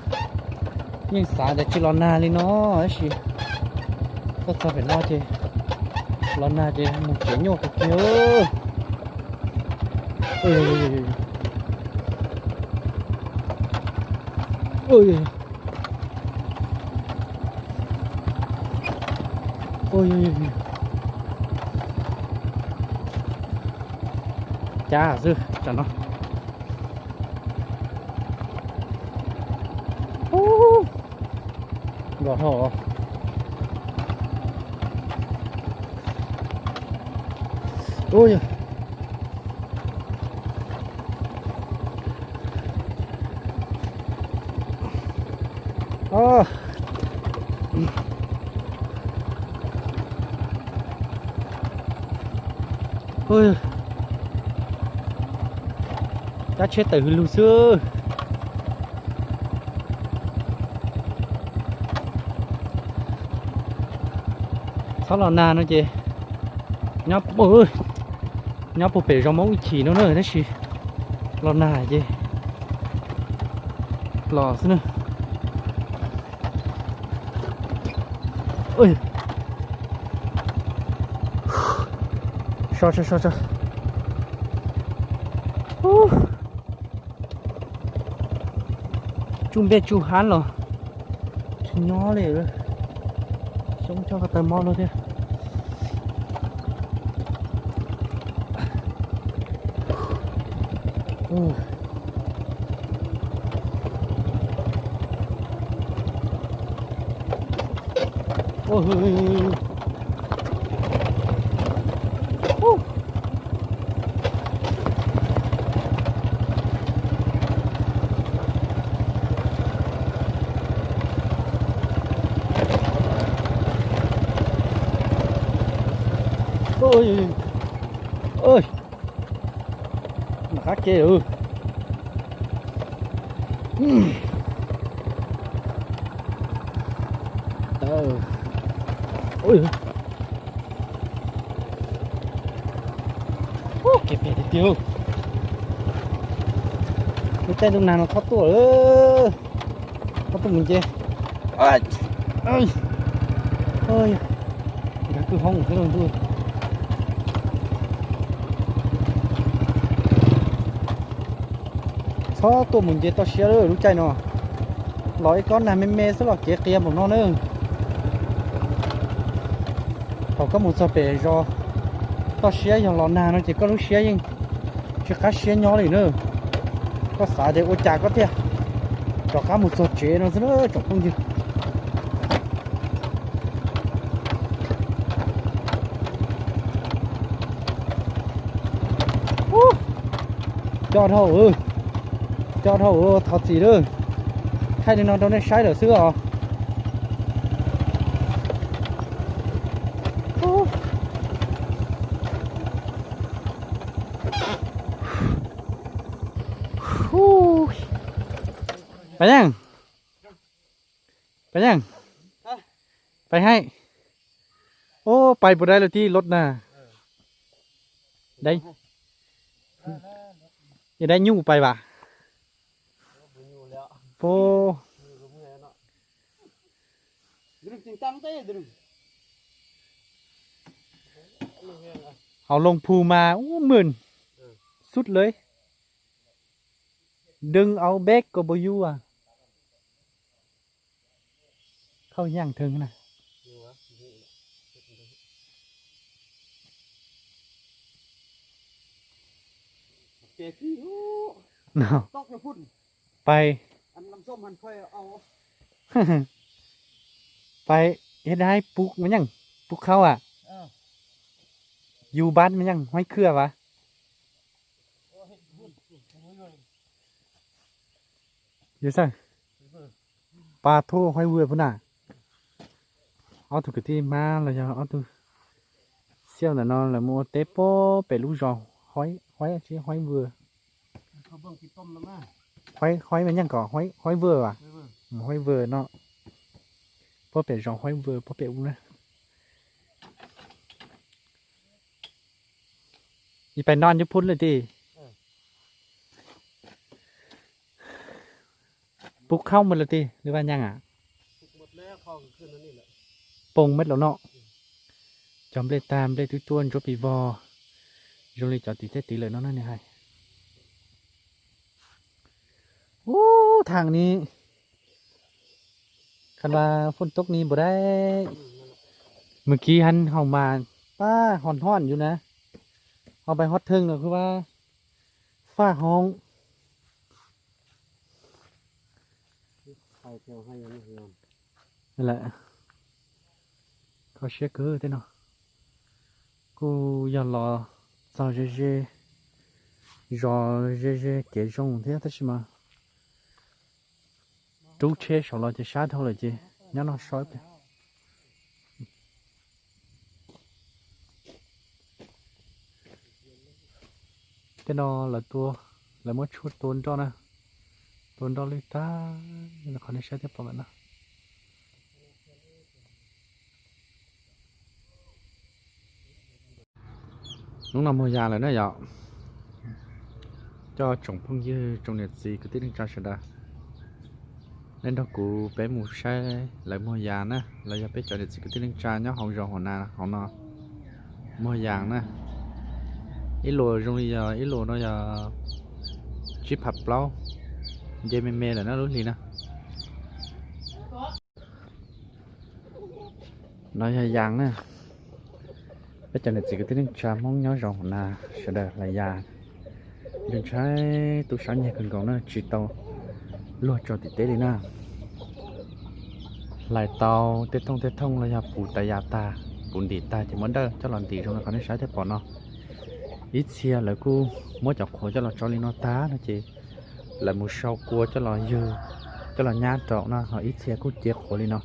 yeej xav tias tsis los nag li no, tab sis tuaj txog pem no ces los nag ces mus tsev nyuaj kawg kiag. Cas xwb tam no. Nkos dhau. Cab tsheb tawm hwv lug xwb. Txhob los nag no ces nyob puag pem zos Moob ib chim no na, tab sis los nag ces los xwb na. So, so, so, so. Tsuj npej tsuj hab los tsis nyob li. Xyoob tso ko taw mob luaj thiab. Nram qab ke. Kev phem tiag tiag. Lub caij ntuj nag no txhob tuaj lawm. Txhob tuaj mus nce. Nkag kwj hoob thiab lauj ntuj. Txhob tuaj mus nce toj siab lub caij no. Los ib kob nag me me xwb los kev qias npaum no na. Thaum koj mus txog pem zos toj siab yog los nag no ces koj lub siab yeej tsis qab siab nyob li na. Koj xav tias ua cas koj thiaj rov qab mus txog tsev no xwb na tsoom phooj ywg. Coj dhau. Coj dhau, thov txim lawm. Thaij li no rau nej saib lawm xwb os. Pais Yeej, Pais Yeej, pais hais. Ub, pais puas dai lawm tij lod na. Dai, dai nyuj pais vas. Puag hauv Loos Phu mas ub mượn sút lawm. Đừng ao bếp có bao nhiêu à? Khâu nhang thường nè. Pais, pais ib dai pub me nyeej, pub khau à? Yus bab me nyeej huaib khwb vas. Yus xav pas thuj huaib vwm pub na. Ob tug kwv tij mab los yog ob tug xiauj ntawm no lawv mus ua teb puag pem lub zos huaib, huaib tsis huaib vwm. Huaib, huaib me nyeej kom huaib vwm as? Huaib vwm no, puag pem zos huaib vwm puag pem ub na. Ib pais noj ncuj phub lawm tij. Pub khaub mus lawm tij, lwm vaj nyeej a. Poo mej laus no. Cov nplej tag nplej twb tuaj ntsuab pis vog zoo li cov tim tej tid lawm no na nws hais. Ub, thaam ni, kha la phone tốc ni npaum dai. Mws kis hab hauv mas pab hov hnub yus na, hauv pais hov theej los kuj pab faj hoob. Kho siab kawg tej no. Kuj yog los txog ze ze, zos ze ze kev zoo thiab tab sis mas rub tsheb saum los ces sab dhau lawm ces nyob no so ib pliag. Tej no lawv tua, lawv muab tshuaj tua nroj na, tua nroj lwj tag, qhov nej saib thiaj pom lawm na. Hnub no muag yas lawm na yom. Coj tsoom phooj ywg tsoom niam txiv kwv tij neej tsa sawv daws, nej nrog kuv peb mus saib lawv muag yas na, los yog peb cov niam txiv kwv tij neej tsa nyob hauv zos Huam Nas hauv no muag yas na. Ib luas zoo li yog ib luas no yog tsib phav plaub, nce me me lawm na lub hli na. No yog yas na. Peb cov niam txiv kwv tij neej tsa Hmoob nyob zos Huam Nas sawv daws hlais yas. Ntshai tus sab nyiag kawg nkaus na, tsis tau luag tso tim teb li na. Hlais tau tej thooj tej thooj los yog puv tas yas tag, puv ntim tag ces muab dawj coj los ntim zoo li qhov nej saib thiaj pom no. Ib txhia lawv kuj muab cov qhuav coj los tso li no tag no ces lawv mus sau kua coj los ywg, coj los nyab rau no, ho ib txhia kuj cia qhuav li no.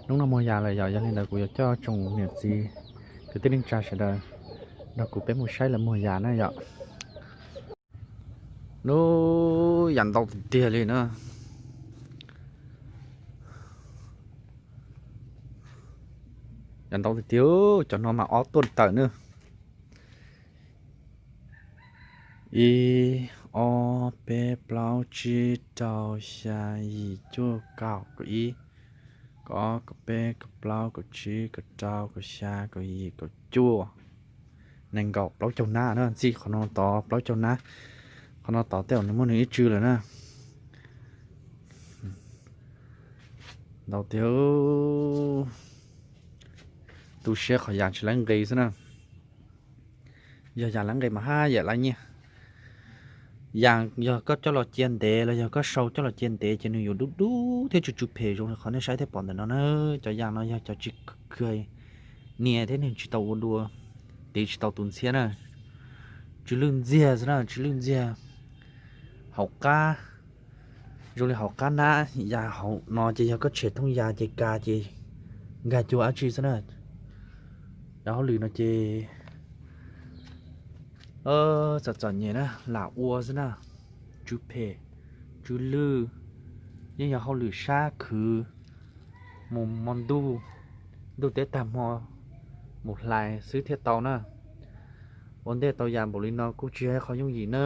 Hnub no muag yas lawm yom, yog li ntawd kuv yuav coj tsoom niam txiv kwv tij neej tsa sawv daws nrog kuv peb mus saib lawv muag yas na yom. Nub, yas ntau tiag tiag li na. Yas ntau tiag tiag, cov no mas ob tuaj tawm na. Ib, ob, peb, plaub, tsib, rau, xya, yim, cuaj, kaum, kaum ib, kaum ob, kaum peb, kaum plaub, kaum tsib, kaum rau, kaum xya, kaum yim, kaum cuaj, nees nkaum, plaub caug nab na, ntxij qhov no tod plaub caug nab, qhov no tod tej zaum nws muaj nws ib tsw lawm na. Ntau tiag, tu siab qhov yas tsis laib nqis xwb na. Yog yas laib nqis mas haj yam laib nyiaj. Yas yog koj coj los cia ntev los yog koj sau coj los cia ntev ces nws yuav dub dub thiab tsw tsw phem zoo li qhov nej saib thiaj pom ntawm no na. Cov yas no yog cov tsis kawg nias thiab nws tsis tau ua dua, tiv tsis tau tus ntxhiab na. Tsw lwj ntxiag xwb na, tsw lwj ntxiag. hauv qab, zoo li hauv qab nab ya hauv no ces yog koj tshem thooj ya ces ka ces nkag cua dab tsi xwb na. Cov hauj lwm no ces txom txom nyem na, lam ua xwb na, tsw phem, tsw lwj, yeej yog hauj lwm sab khwv, mus hmo ntuj, ntuj teb tag hmo mus hlais xwb thiaj tau na. Ua ntej tau yam npaum li no kuj tsis yog ib qho yooj yim na.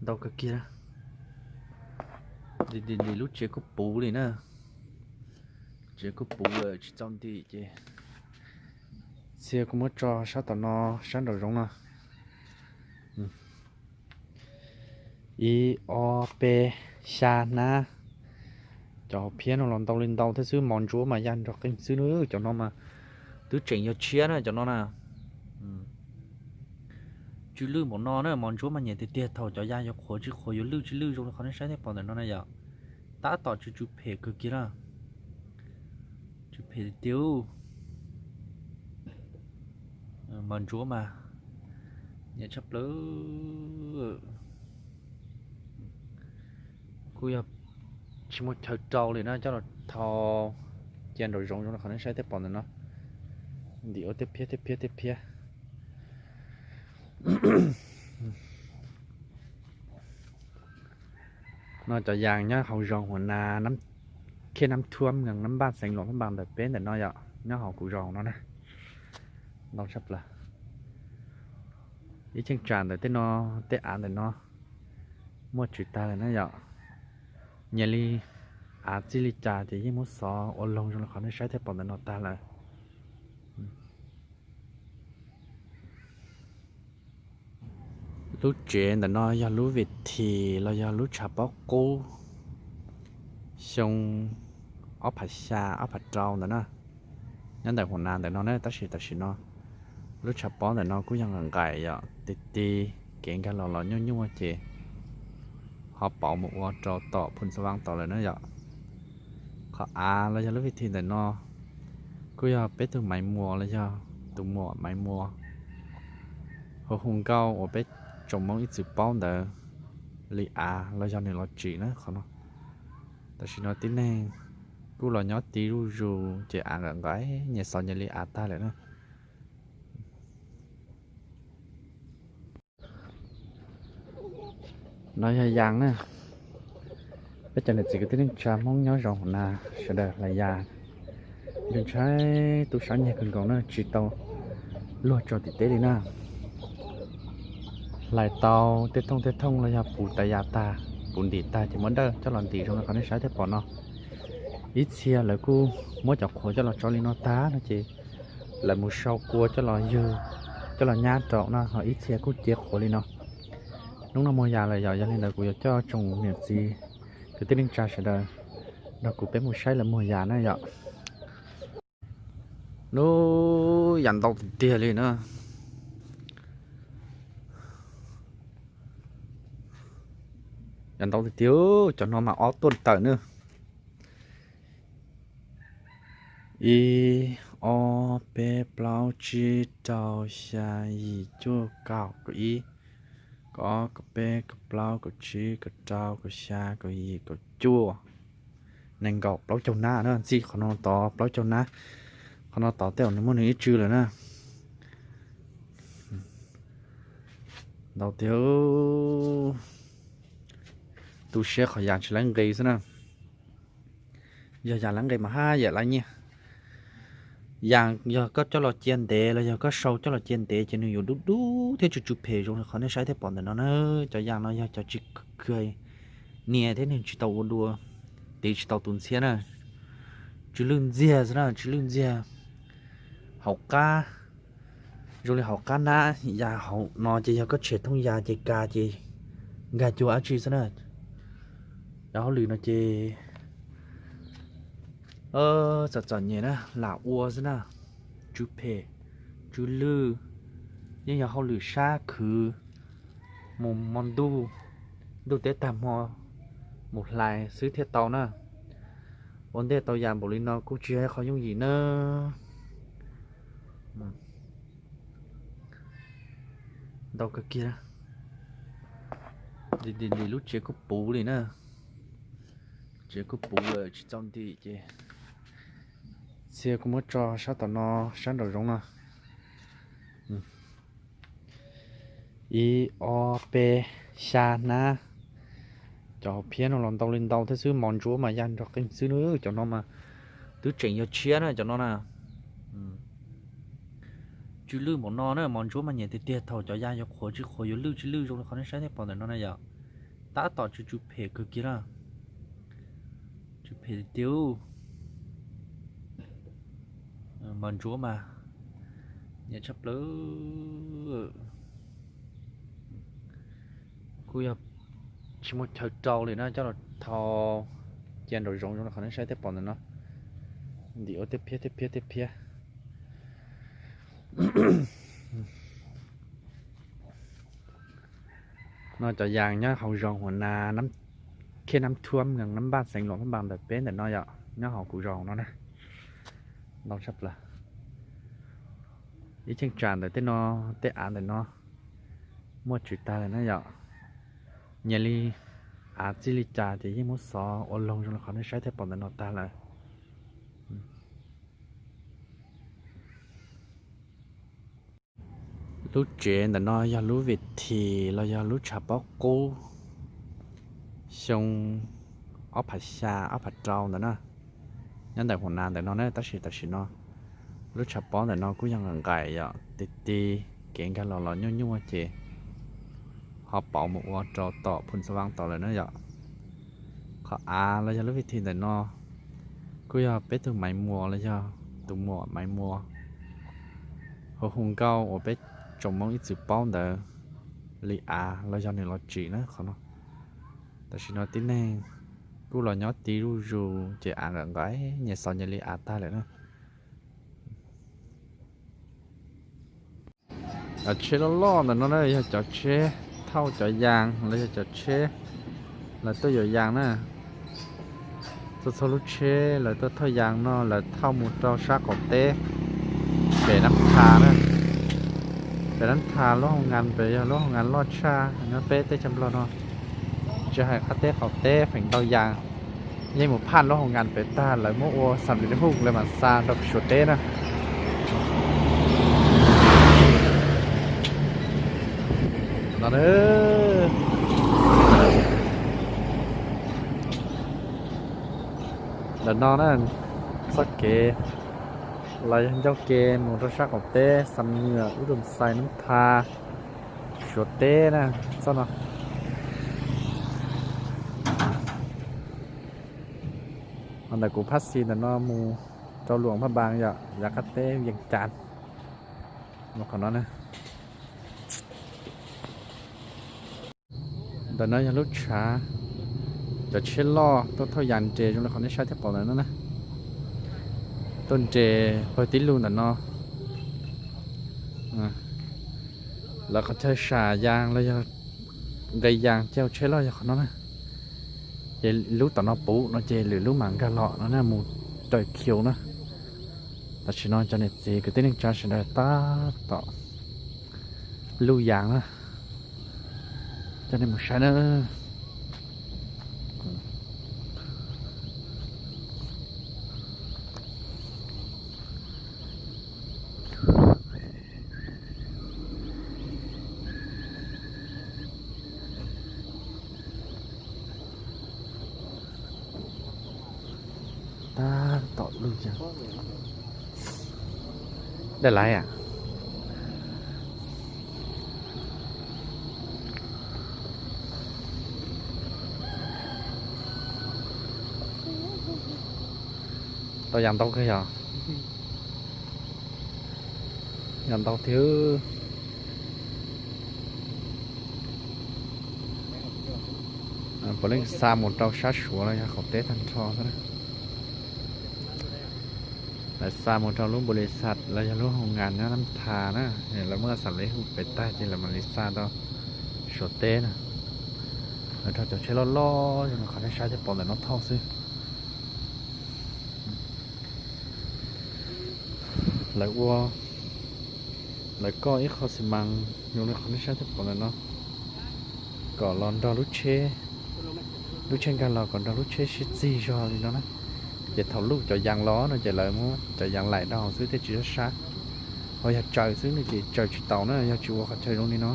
Ntau kawg kiag, lub tsev kuj puv li na, tsev kuj puv lawm tsis txaus ntim ces txhia kuj muab tso sab tom no, sab nraum zoov no. Ib ob peb xya hnab. Cov hauv phiab no los ntau li ntau thiab xwb, mos ntsuab mas ya nrog qeej xwb na. Cov no mas twb tseem yog tshiab na cov no na. Tsw lwj npaum no na, mos ntsuab mas nyiam tiag tiag thaum cov ya yuav qhuav tsis qhuav, yuav lwj tsis lwj zoo li qhov nej saib thiab pom ntawm no na yom. Tab tom tsw tsw phem kawg kiag na. Tsw phem tiag tiag. Mos ntsuab mas nyiam tshaj plaws. Kuj yog tsis muaj chaw rau li na, coj los thau cia nraum zoov zoo li qhov nej saib thiab pom ntawm no. Ntim ua tej phiab tej phiab tej phiab. No cov yas nyob hauv zos Huam Nas, Khiaj Nab Thuam, Nab Npaj, xeev Luam Phaj Npas ntawm peb ntawm no yom, nyob hauv kuv zos no na. Ntau tshaj plaws. Ib cheeb tsam ntawm tej no, tej av ntawm no muaj tswv tag lawm na yom. Nyias li av txij li cas ces yeej muab xov ua loog zoo li qhov nej saib thiab pom ntawm no tag lawm. Lub tsev ntawm no yog lub vim thim los yog lub tshav pob qub xyoo ob phav xya ob phav rau ntawd na. Nyob ntawm Huam Nas ntawm no na, tab sis tam sim no lub tshav pob ntawm no kuj yog nqaim nqaim yom, ti ti, kev nkag los los nyuaj nyuaj ces ho pauv mus ua rau tom Phu Xa Vam tod lawm na yom. Qhov av los yog lub vim thim ntawm no kuj yog peb tug Maiv Muas los yog tus muam Maiv Muas hu hu nkauj uas peb tsoom Hmoob ib txwm paub ntawd li av los yog nws los tsim na qhov no. Tam sim no tib neeg kuj los nyob ti zuj zus ces av nqaim nqaim nyias xov nyias li av tag lawm na. No yog Yas na. Peb cov niam txiv kwv tij neej tsa Hmoob nyob zos Huam Nas sawv daws hlais Yas, nws ntshai tu sab nyiag kawg nkaus na, tsis tau luag tso tim teb li na. Hlais tau tej thooj tej thooj los yog puv tas Yas tag, puv ntim tag ces muab dawj coj los ntim zoo li qhov nej saib thiab pom no. Ib txhia lawv kuj muab cov qhuav coj los tso li no tag no ces lawv mus sau kua coj los ywg, coj los nyab rau no, ho ib txhia kuj cia qhuav li no. Hnub no muag Yas lawm yom, yog li ntawd kuv yuav coj tsoom niam txiv kwv tij neej tsa sawv daws nrog kuv peb mus saib lawv muag Yas na yom. Nub, Yas ntau tiag tiag li na. Yas ntau tiag tiag, cov no mas ob tuaj tawm na. Ib, ob, peb, plaub, tsib, rau, xya, yim, cuaj, kaum, kaum ib, kaum ob, kaum peb, kaum plaub, kaum tsib, kaum rau, kaum xya, kaum yim, kaum cuaj, nees nkaum, plaub caug nab na. Ntxij qhov no tod plaub caug nab, qhov no tod tej zaum nws muaj nws ib tsw lawm na. Ntau tiag, tu siab qhov Yas tsis laib nqis xwb na. Yog Yas laib nqis mas haj yam laib nyiaj. Yas yog koj coj los cia ntev los yog koj sau coj los cia ntev ces nws yuav dub dub thiab tsw tsw phem zoo li qhov nej saib thiab pom ntawm no na. Cov Yas no yog cov tsis kawg nias thiab nws tsis tau ua dua, tiv tsis tau tus ntxhiab na. Tsw lwj ntxiag xwb na, tsw lwj ntxiag. Hauv qab, zoo li hauv qab nab ya hauv no ces yog koj tshem thooj ya ces ka ces nkag cua dab tsi xwb na. Cov hauj lwm no ces txom txom nyem na, lam ua xwb na. Tsw phem, tsw lwj, yeej yog hauj lwm sab khwv, mus hmo ntuj, ntuj teb tag hmo mus hlais xwb thiaj tau na. Ua ntej tau yam npaum li no kuj tsis yog ib qho yooj yim na. Ntau kawg kiag. Ntim ntim lub tsev kuj puv li na. Tsev kuj puv lawm tsis txaus ntim ces txhia kuj muab tso sab tom no, sab nraum zoov no. Ib ob peb xya hnab. Cov hauv phiab no los ntau li ntau thiab xwb, mos ntsuab mas ya nrog qeej xwb na. Cov no mas twb tseem yog tshiab na cov no na. Tsw lwj npaum no na, mos ntsuab mas nyiam tiag tiag thaum cov ya yuav qhuav tsis qhuav, yuav lwj tsis lwj zoo li qhov nej saib thiab pom ntawm no na yom. Tab tom tsw tsw phem kawg kiag na. Tsw phem tiag tiag. Mos ntsuab mas nyiam tshaj plaws. Kuj yog tsis muaj chaw rau li na, coj los thau cia nraum zoov zoo li qhov nej saib thiab pom ntawm no. Ntim ua tej phiab tej phiab tej phiab. No cov yas nyob hauv zos Huam Nas, khej Nab Thuam, nab npaj xeev Luam Phab Npas ntawm peb ntawm no yom, nyob hauv kuv zos no na. Ntau tshaj plaws. Ib cheeb tsam ntawm tej no, tej av ntawm no muaj tswv tag lawm na yom. Nyias li av txij li cas ces yeej muab xov ua loog zoo li qhov nej saib thiab pom ntawm no tag lawm. Lub tsev ntawm no yog lub vim thim los yog lub tshav pob qub xyoo ob phav xya ob phav rau ntawd na, nyob ntawm Huam Nas ntawm no na, tab sis tam sim no lub tshav pob ntawm no kuj yog nqaim nqaim yom, ti ti, kev nkag los los nyuaj nyuaj ces ho pauv mus ua rau tom Phu Xa Vam tod lawm na yom. Qhov av los yog lub vim thim ntawm no kuj yog peb tug Maiv Muas los yog tus muam Maiv Muas hu hu nkauj uas peb tsoom Hmoob ib txwm paub ntawd li av los yog nws los tsim na qhov no. Tam sim no tib neeg kuj los nyob ti zuj zus ces av nqaim nqaim, nyias xov nyias li av tag lawm na. Cov tsheb loj loj ntawm no na yog cov tsheb thauj cov yas los yog cov tsheb lawv tuaj yuav yas na. Txhua txhua lub tsheb lawv tuaj thauj yas no lawv thauj mus rau sab qaum teb pem Nab Tha na. Pem Nab Tha lub hoo nkas pem yog lub hoo nkas loj tshaj nyob peb teb chaws Nplog no. Tsis hais qab teb qaum teb feem ntau yas yeej mus phaj lub hoo nkas pem tag lawv muab ua xam li hu lawv mam xa rau Suav teb na. No, ntawm no na, txoj kev los yog ncauj ke mus rau sab qaum teb Xam Nyuam, Ub Dum Xais, Nab Tha, Suav teb na, txoj no. Ho ntawm kuv phab xis ntawm no mus rau Luam Phaj Npas yom, yav qab teb Vees Cas, mus qhov no na. Ntawm no yog lub tshav, cov tsheb loj tuaj thauj yas nres zoo li qhov nej saib thiab pom ntawm no na. Tuaj nres pawg tib lug ntawm no. Lawv qhov chaw sam yas los yog nqes yas caug tsheb loj yog qhov no na. Ces lub tom no puv no ces lwm lub mam nkag los no na mus raws khiu na. Tam sim no cov niam txiv kwv tij neej tsa sawv daws tab tom luj yas na. Coj nej mus saib na. Tab tom luj yas. Daj laiv a. Tau yas ntau kawg yog. Yas ntau thiab. Puav leej xa mus rau sab Suav los yog qaum teb tag nrho xwb na. Lawv xa mus rau lub npau li xas los yog lub hoo ngas nyob Nab Tha na, lawv muab xam li hu pem tag ces lawv mam li xa rau Suav teb na. Lawv rau cov tsheb loj loj zoo li qhov nej saib thiab pom ntawm no thauj xwb. Lawv ua Lawv koj ib qho xi mas zoo li qhov nej saib thiab pom ntawm no, kom los nrog lub tsheb, lub tsheb nkag los kom nrog lub tsheb sib txig zog li no na. Ces thaum luj cov yas los no ces lawv muab cov yas laim rau hauv xwb thiaj tsis sab sab. Ho yog tsaws xwb no ces tsaws tsis taus na yog tsis ua qhov chaw zoo li no.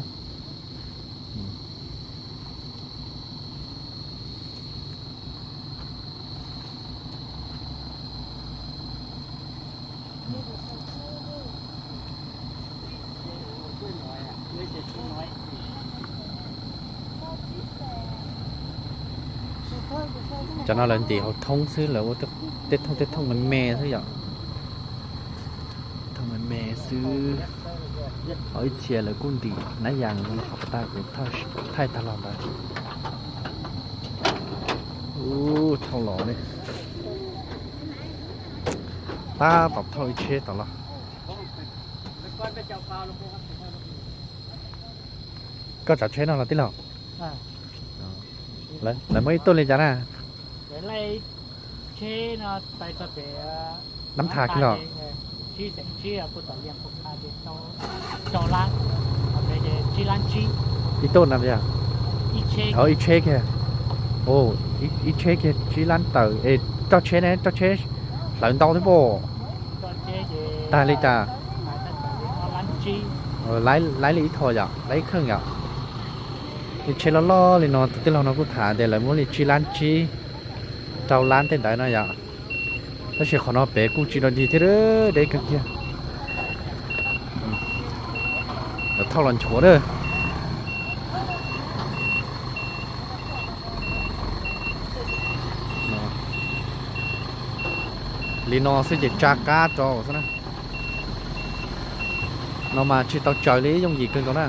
Cov no lawv ntim hauv thoob xwb, lawv ua tej thooj tej thooj me me xwb yom. Thooj me me xwb. Ho ib txhia lawv kuj ntim nab yas qhov tag kuv thaij tag los ntawd. Ub, thauj los li. Tab tom thauj ib tsheb tom los. Koj tsav tsheb no los tij laug? Lawv muaj ib tuj li cas na? Nab thas kiag los? Ib tuj na yog? Ib tsheb kiag. Ib tsheb kiag tsib lab tawm es roj tsheb ne, roj tsheb hlawv ntau thiab pob. Tag li cas? Laib li ib tho yom, laib ib kheej yom. Li tsheb loj loj li no tus tij laug no kuj tham tias lawv muab li tsib lab tsib, rau lab tej ntawd no yom. Tab sis qhov no pem kuj tsis dog dig thiab, deb kawg kiag. Lawv thauj los nchuav na. Li no xwb ces tsa qab rau xwb na. No mas tsis tau tsaws li, yooj yim kawg nkaus na.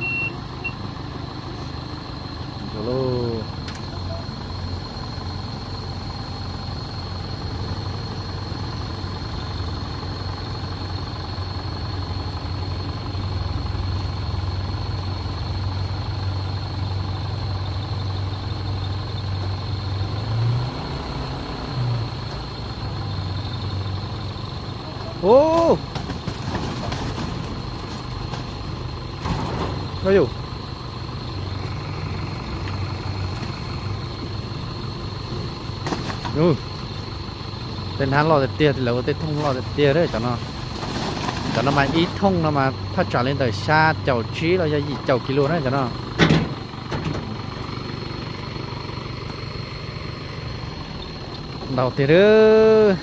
Tej nab loj tiag tiag, lawv ua tej thooj loj tiag tiag cov no. Cov no mas ib thooj no mas thaj tsam li ntawm xya caum tsib los yog yim caum kis lus na cov no. Ntau tiag.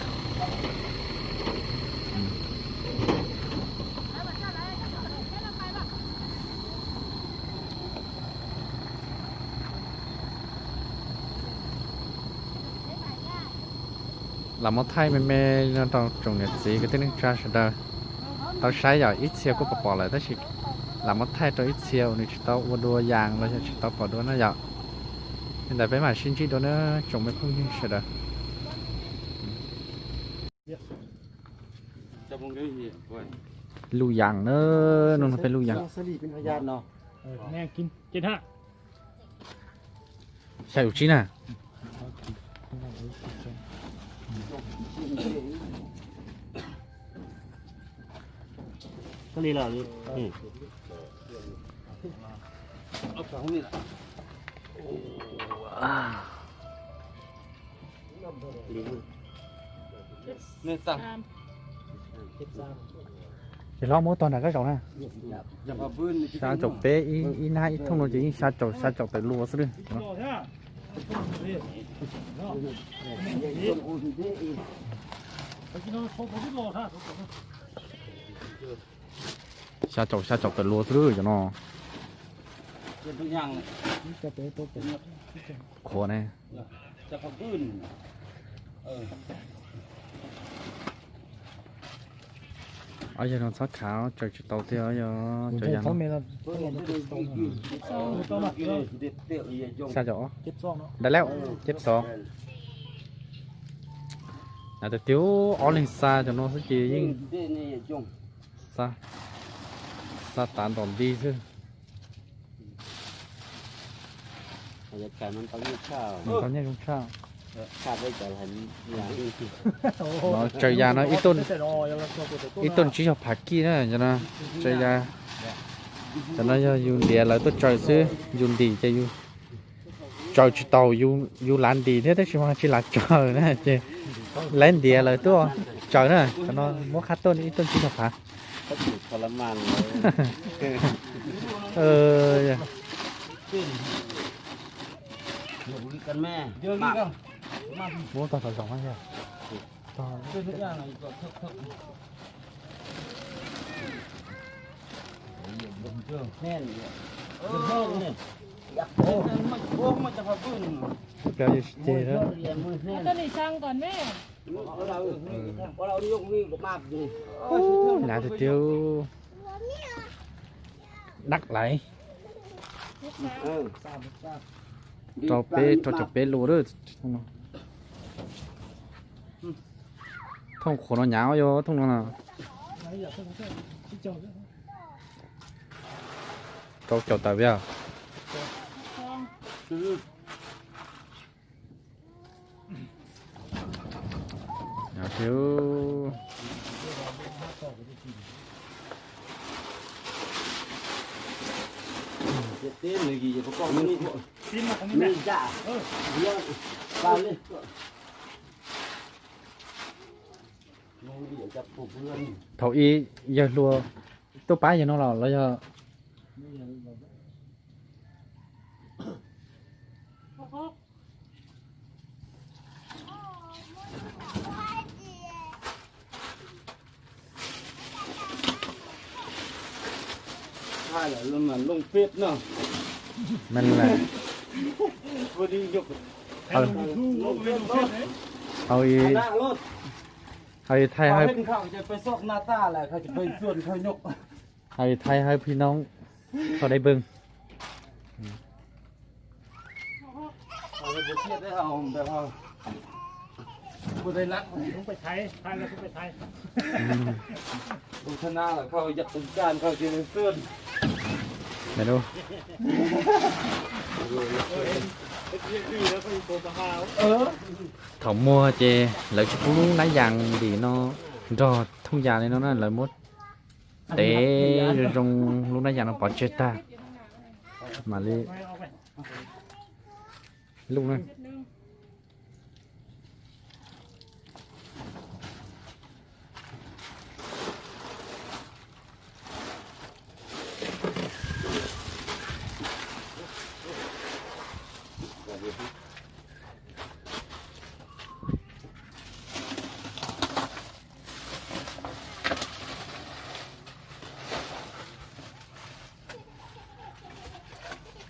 Lam muab thaij me me no rau tsoom niam txiv kwv tij neej tsa sawv daws tau saib yom. Ib txhia kuj pom pom lawm tab sis lam muab thaij rau ib txhia uas nws tsis tau ua dua yas los yog tsis tau pom dua na yom. Li ntawd peb mam sib ntsib dua na tsoom me phooj ywg sawv daws. Luj yas na, no peb luj yas. Xya caum tsib na. Ces hlob muab tog nram koj zaum na. Xya caum peb, ib nab ib thooj no ces yeej xya caum, xya caum tawm lua xwb. Xya caum, xya caum tawm lua xwb cov no. Qhuav ne. Ob yawg no txhob khav, tsaws tsis tau thiab, yog cov yas no. Xya caum, dai lawm, ceb xov. Hais tias twb ob leeg xa cov no xwb ces yeej xa tav ntom nti xwb. Tau nyiaj zoo tshaj. No tsaws yas no ib tuj tsib caug phav kij na, tsaws yas Cov no yog yus ntiav lawv tuaj tsaws xwb, yus ntim ces yus tsaws tsis tau, yus lav ntim thiab tab sis mas tsis lav tsaws na ces lawv ntiav lawv tuaj tsaws na. Cov no muab qhab tuaj ib tuaj tsib caug phav. Muab tog tau zoo. Cov no tiag tiag. Dab laiv. Rau peb, rau caum peb lus. Thooj qhuav no nyav yog thooj no na. Rau caum tawm peb. Thaum ub yawg hluas tuaj pab yawg no los los yog? Hais thaij hawm, hais thaij hawm phij noob thaum dai npwg. Thaum muag ces lawv tsis pub lub nab yas ntim no nrog thooj yas li no na, lawv muab tev zoo zoo lub nab yas no pov tseg tag mam li lub na.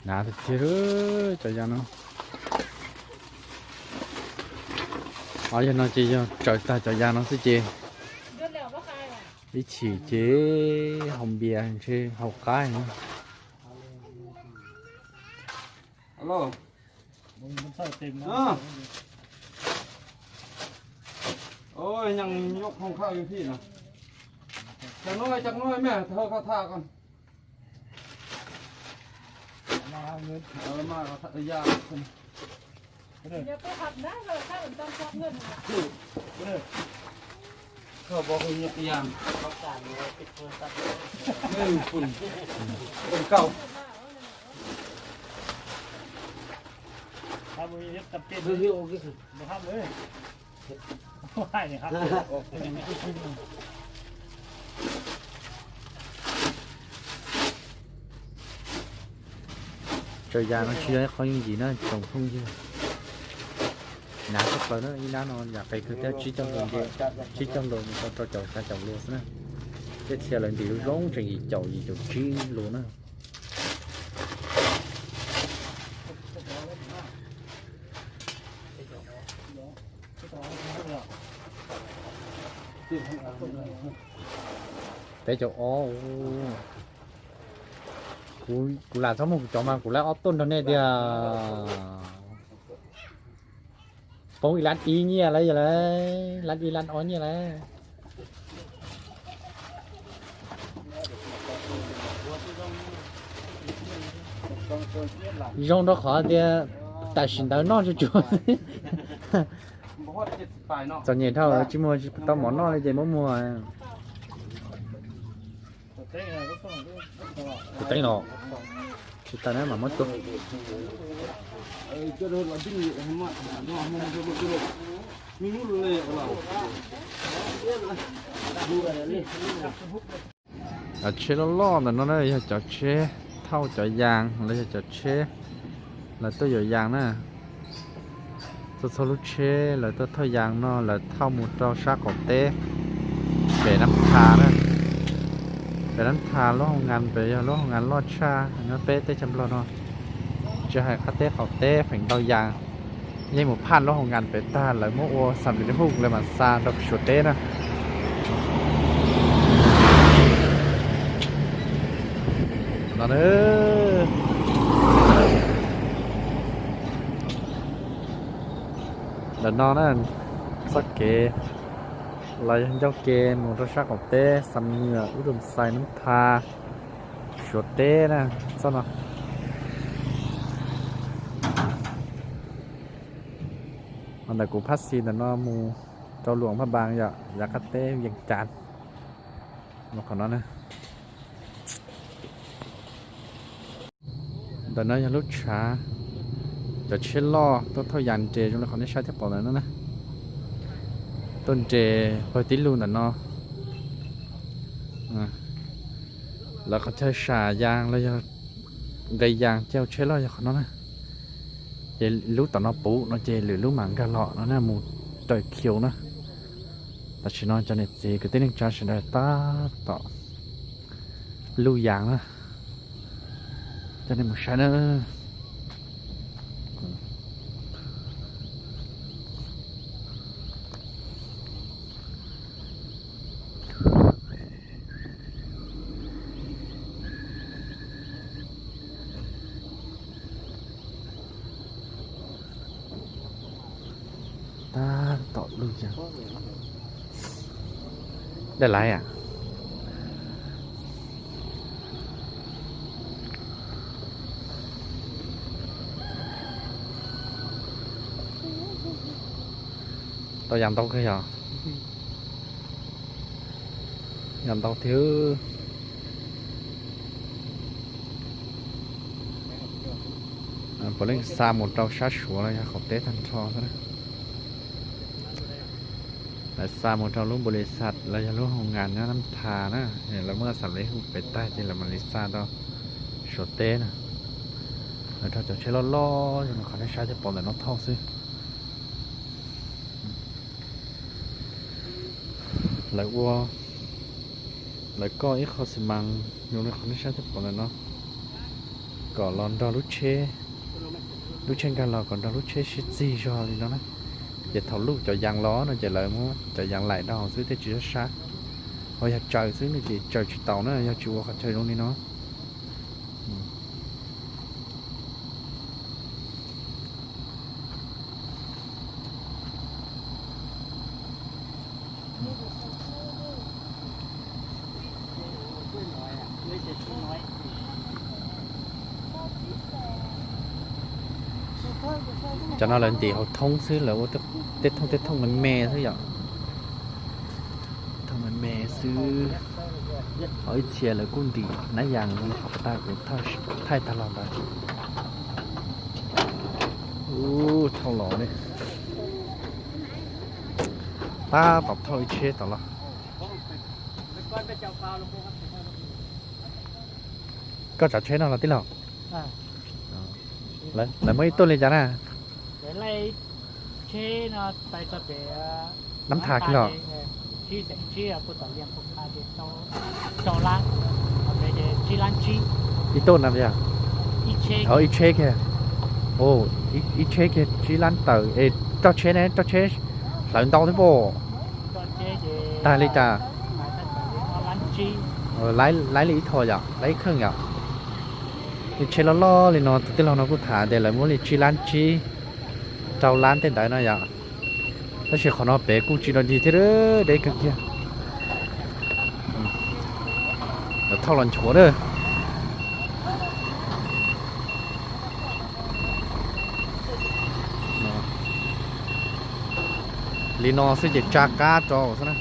Hnav tiag tiag cov yas no. Yog no ces yog tsaws tag cov yas no xwb ces ib chim ces haus npias ntshe haus qab. Tsaws yas no tsis yog ib qho yooj yim na tsoom phooj ywg. Hnav tshaj plaws na, ib nab no yam qis kawg thiab tsib caug nkaus nce, tsib caug nkaus mus tau rau caum xya caum lus xwb na. Tej txhia lawv ntim lub zoo tseem yim caum yim caum tsib lus na. Peb caug ob. Kuv lam txhob muag kuv cov mas kuv laib ob tuj nrog nej tiag. Poob ib lab ib nyiaj lawm, yog lawm lab ib lab ob nyiaj lawm. Zoo rau qhov tias tam sim ntawd noj tsuag tsuag. Txom nyem dhau tsis muaj tau mov noj li ces muab muag. Tus teeb no tsis tau na mas muab tua. Cov tsheb loj loj ntawm no na yog cov tsheb thauj cov yas los yog cov tsheb lawv tuaj yuav yas na. Txhua txhua lub tsheb lawv tuaj thauj yas no lawv thauj mus rau sab qaum teb pem Nab Thas na. Pem Nab Thas lub hoo nkas pem yog lub hoo nkas loj tshaj nyob peb teb chaws Nplog no. Tsis hais qab teb qaum teb feem ntau yas. Yeej mus phaj lub hoo nkas pem tag lawv muab ua xam li huj lawv mam xa rau Suav teb na. No, ntawm no na, txoj kev los yog ncauj ke mus rau sab qaum teb Xam Nwm, Ub Dum Xais, Nab Thas, Suav teb na, txoj no. Ntawm kuv phab xis ntawm no mus rau Luam Phaj Npas yom, yav qab teb Yees Cas. Qhov no na. Ntawm no yog lub tshav cov tsheb loj tuaj thauj yas nres zoo li qhov nej saib thiab pom ntawm no na. Tuaj nres pawg tib lug ntawm no. Lawv qhov chaw sam yas los yog nqe yas caij tsheb loj yog qhov no na. Ces lub tom no puv no ces lwm lub mam nkag los no na mus raws khiu na. Tam sim no cov niam txiv kwv tij neej tsa sawv daws tab tom luj yas na. Coj nej mus saib na. Tab tom luj yas. Daj laiv a. Tau yas ntau kawg yog. Yas ntau thiab. Puav leej xa mus rau sab Suav los yog qaum teb tag nrho xwb na. Lawv xa mus rau lub npau li xas los yog lub hoo nkas nyob Nab Thas na, lawv muab xam li hu pem tag ces lawv mam li xa rau Suav teb na. Lawv rau cov tsheb loj loj zoo li qhov nej saib thiab pom ntawm no thauj xwb. Lawv ua, lawv koj ib qho xi mas zoo li qhov nej saib thiab pom ntawm no, kom los nrog lub tsheb, lub tsheb nkag los kom nrog lub tsheb sib txig zog li no na. Ces thaum luj cov yas los no ces lawv muab cov yas laim rau hauv xwb thiaj tsis sab sab. Ho yog tsaws xwb no ces tsaws tsis taus na yog tsis ua qhov chaw zoo li no. Cov no lawv ntim hauv thoob xwb, lawv ua tej thooj tej thooj me me xwb yom. Thooj me me xwb. Ho ib txhia lawv kuj ntim nab yas li qhov pas tag kuv thaij tag los ntawd. Ub, thauj los li. Tab tom thauj ib tsheb tom los. Koj tsav tsheb no los tij laug? Lawv muaj ib tuj li cas na? Nab Thas kiag los? Ib tuj na yog? Ib tsheb kiag. Ib tsheb kiag tsib lab tawm es roj tsheb ne, roj tsheb hlawv ntau thiab pob. Tag li cas? Laib li ib tho yom, laib ib kheej yom. Li tsheb loj loj li no tus tij laug no kuj tham tias lawv muab li tsib lab tsib rau lab tej ntawd no yom. Tab sis qhov no pem kuj tsis dog dig thiab, deb kawg kiag. Lawv thauj los nchuav na. Li no xwb ces tsa qab rau xwb na.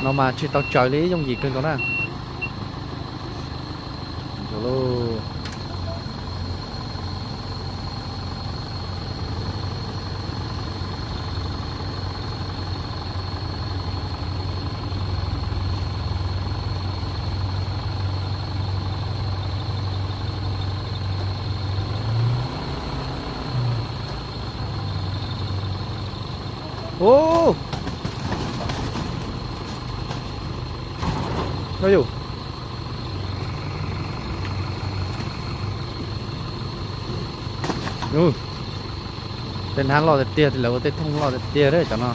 No mas tsis tau tsaws li, yooj yim kawg nkaus na. Lauj. Ub, no yus. Tej hnab loj tiag tiag, lawv ua tej thooj loj tiag tiag cov no.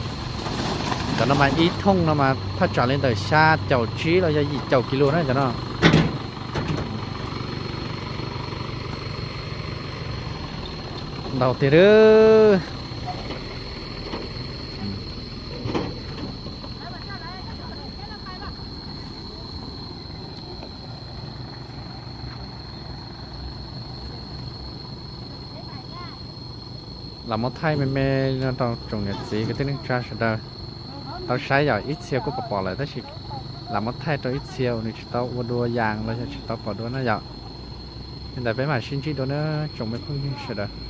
Cov no mas ib thooj no mas thaj tsam li ntawm xya caum tsib los yog yim caum kis lus na cov no. Ntau tiag lawm. Lam muab thaij me me no rau tsoom niam txiv kwv tij neej tsa sawv daws tau saib yom. Ib txhia kuj pom pom lawm tab sis lam muab thaij rau ib txhia uas nws tsis tau ua dua yas los yog tsis tau pom dua na yom. Li ntawd peb mam sib ntsib dua na tsoom me phooj ywg sawv daws.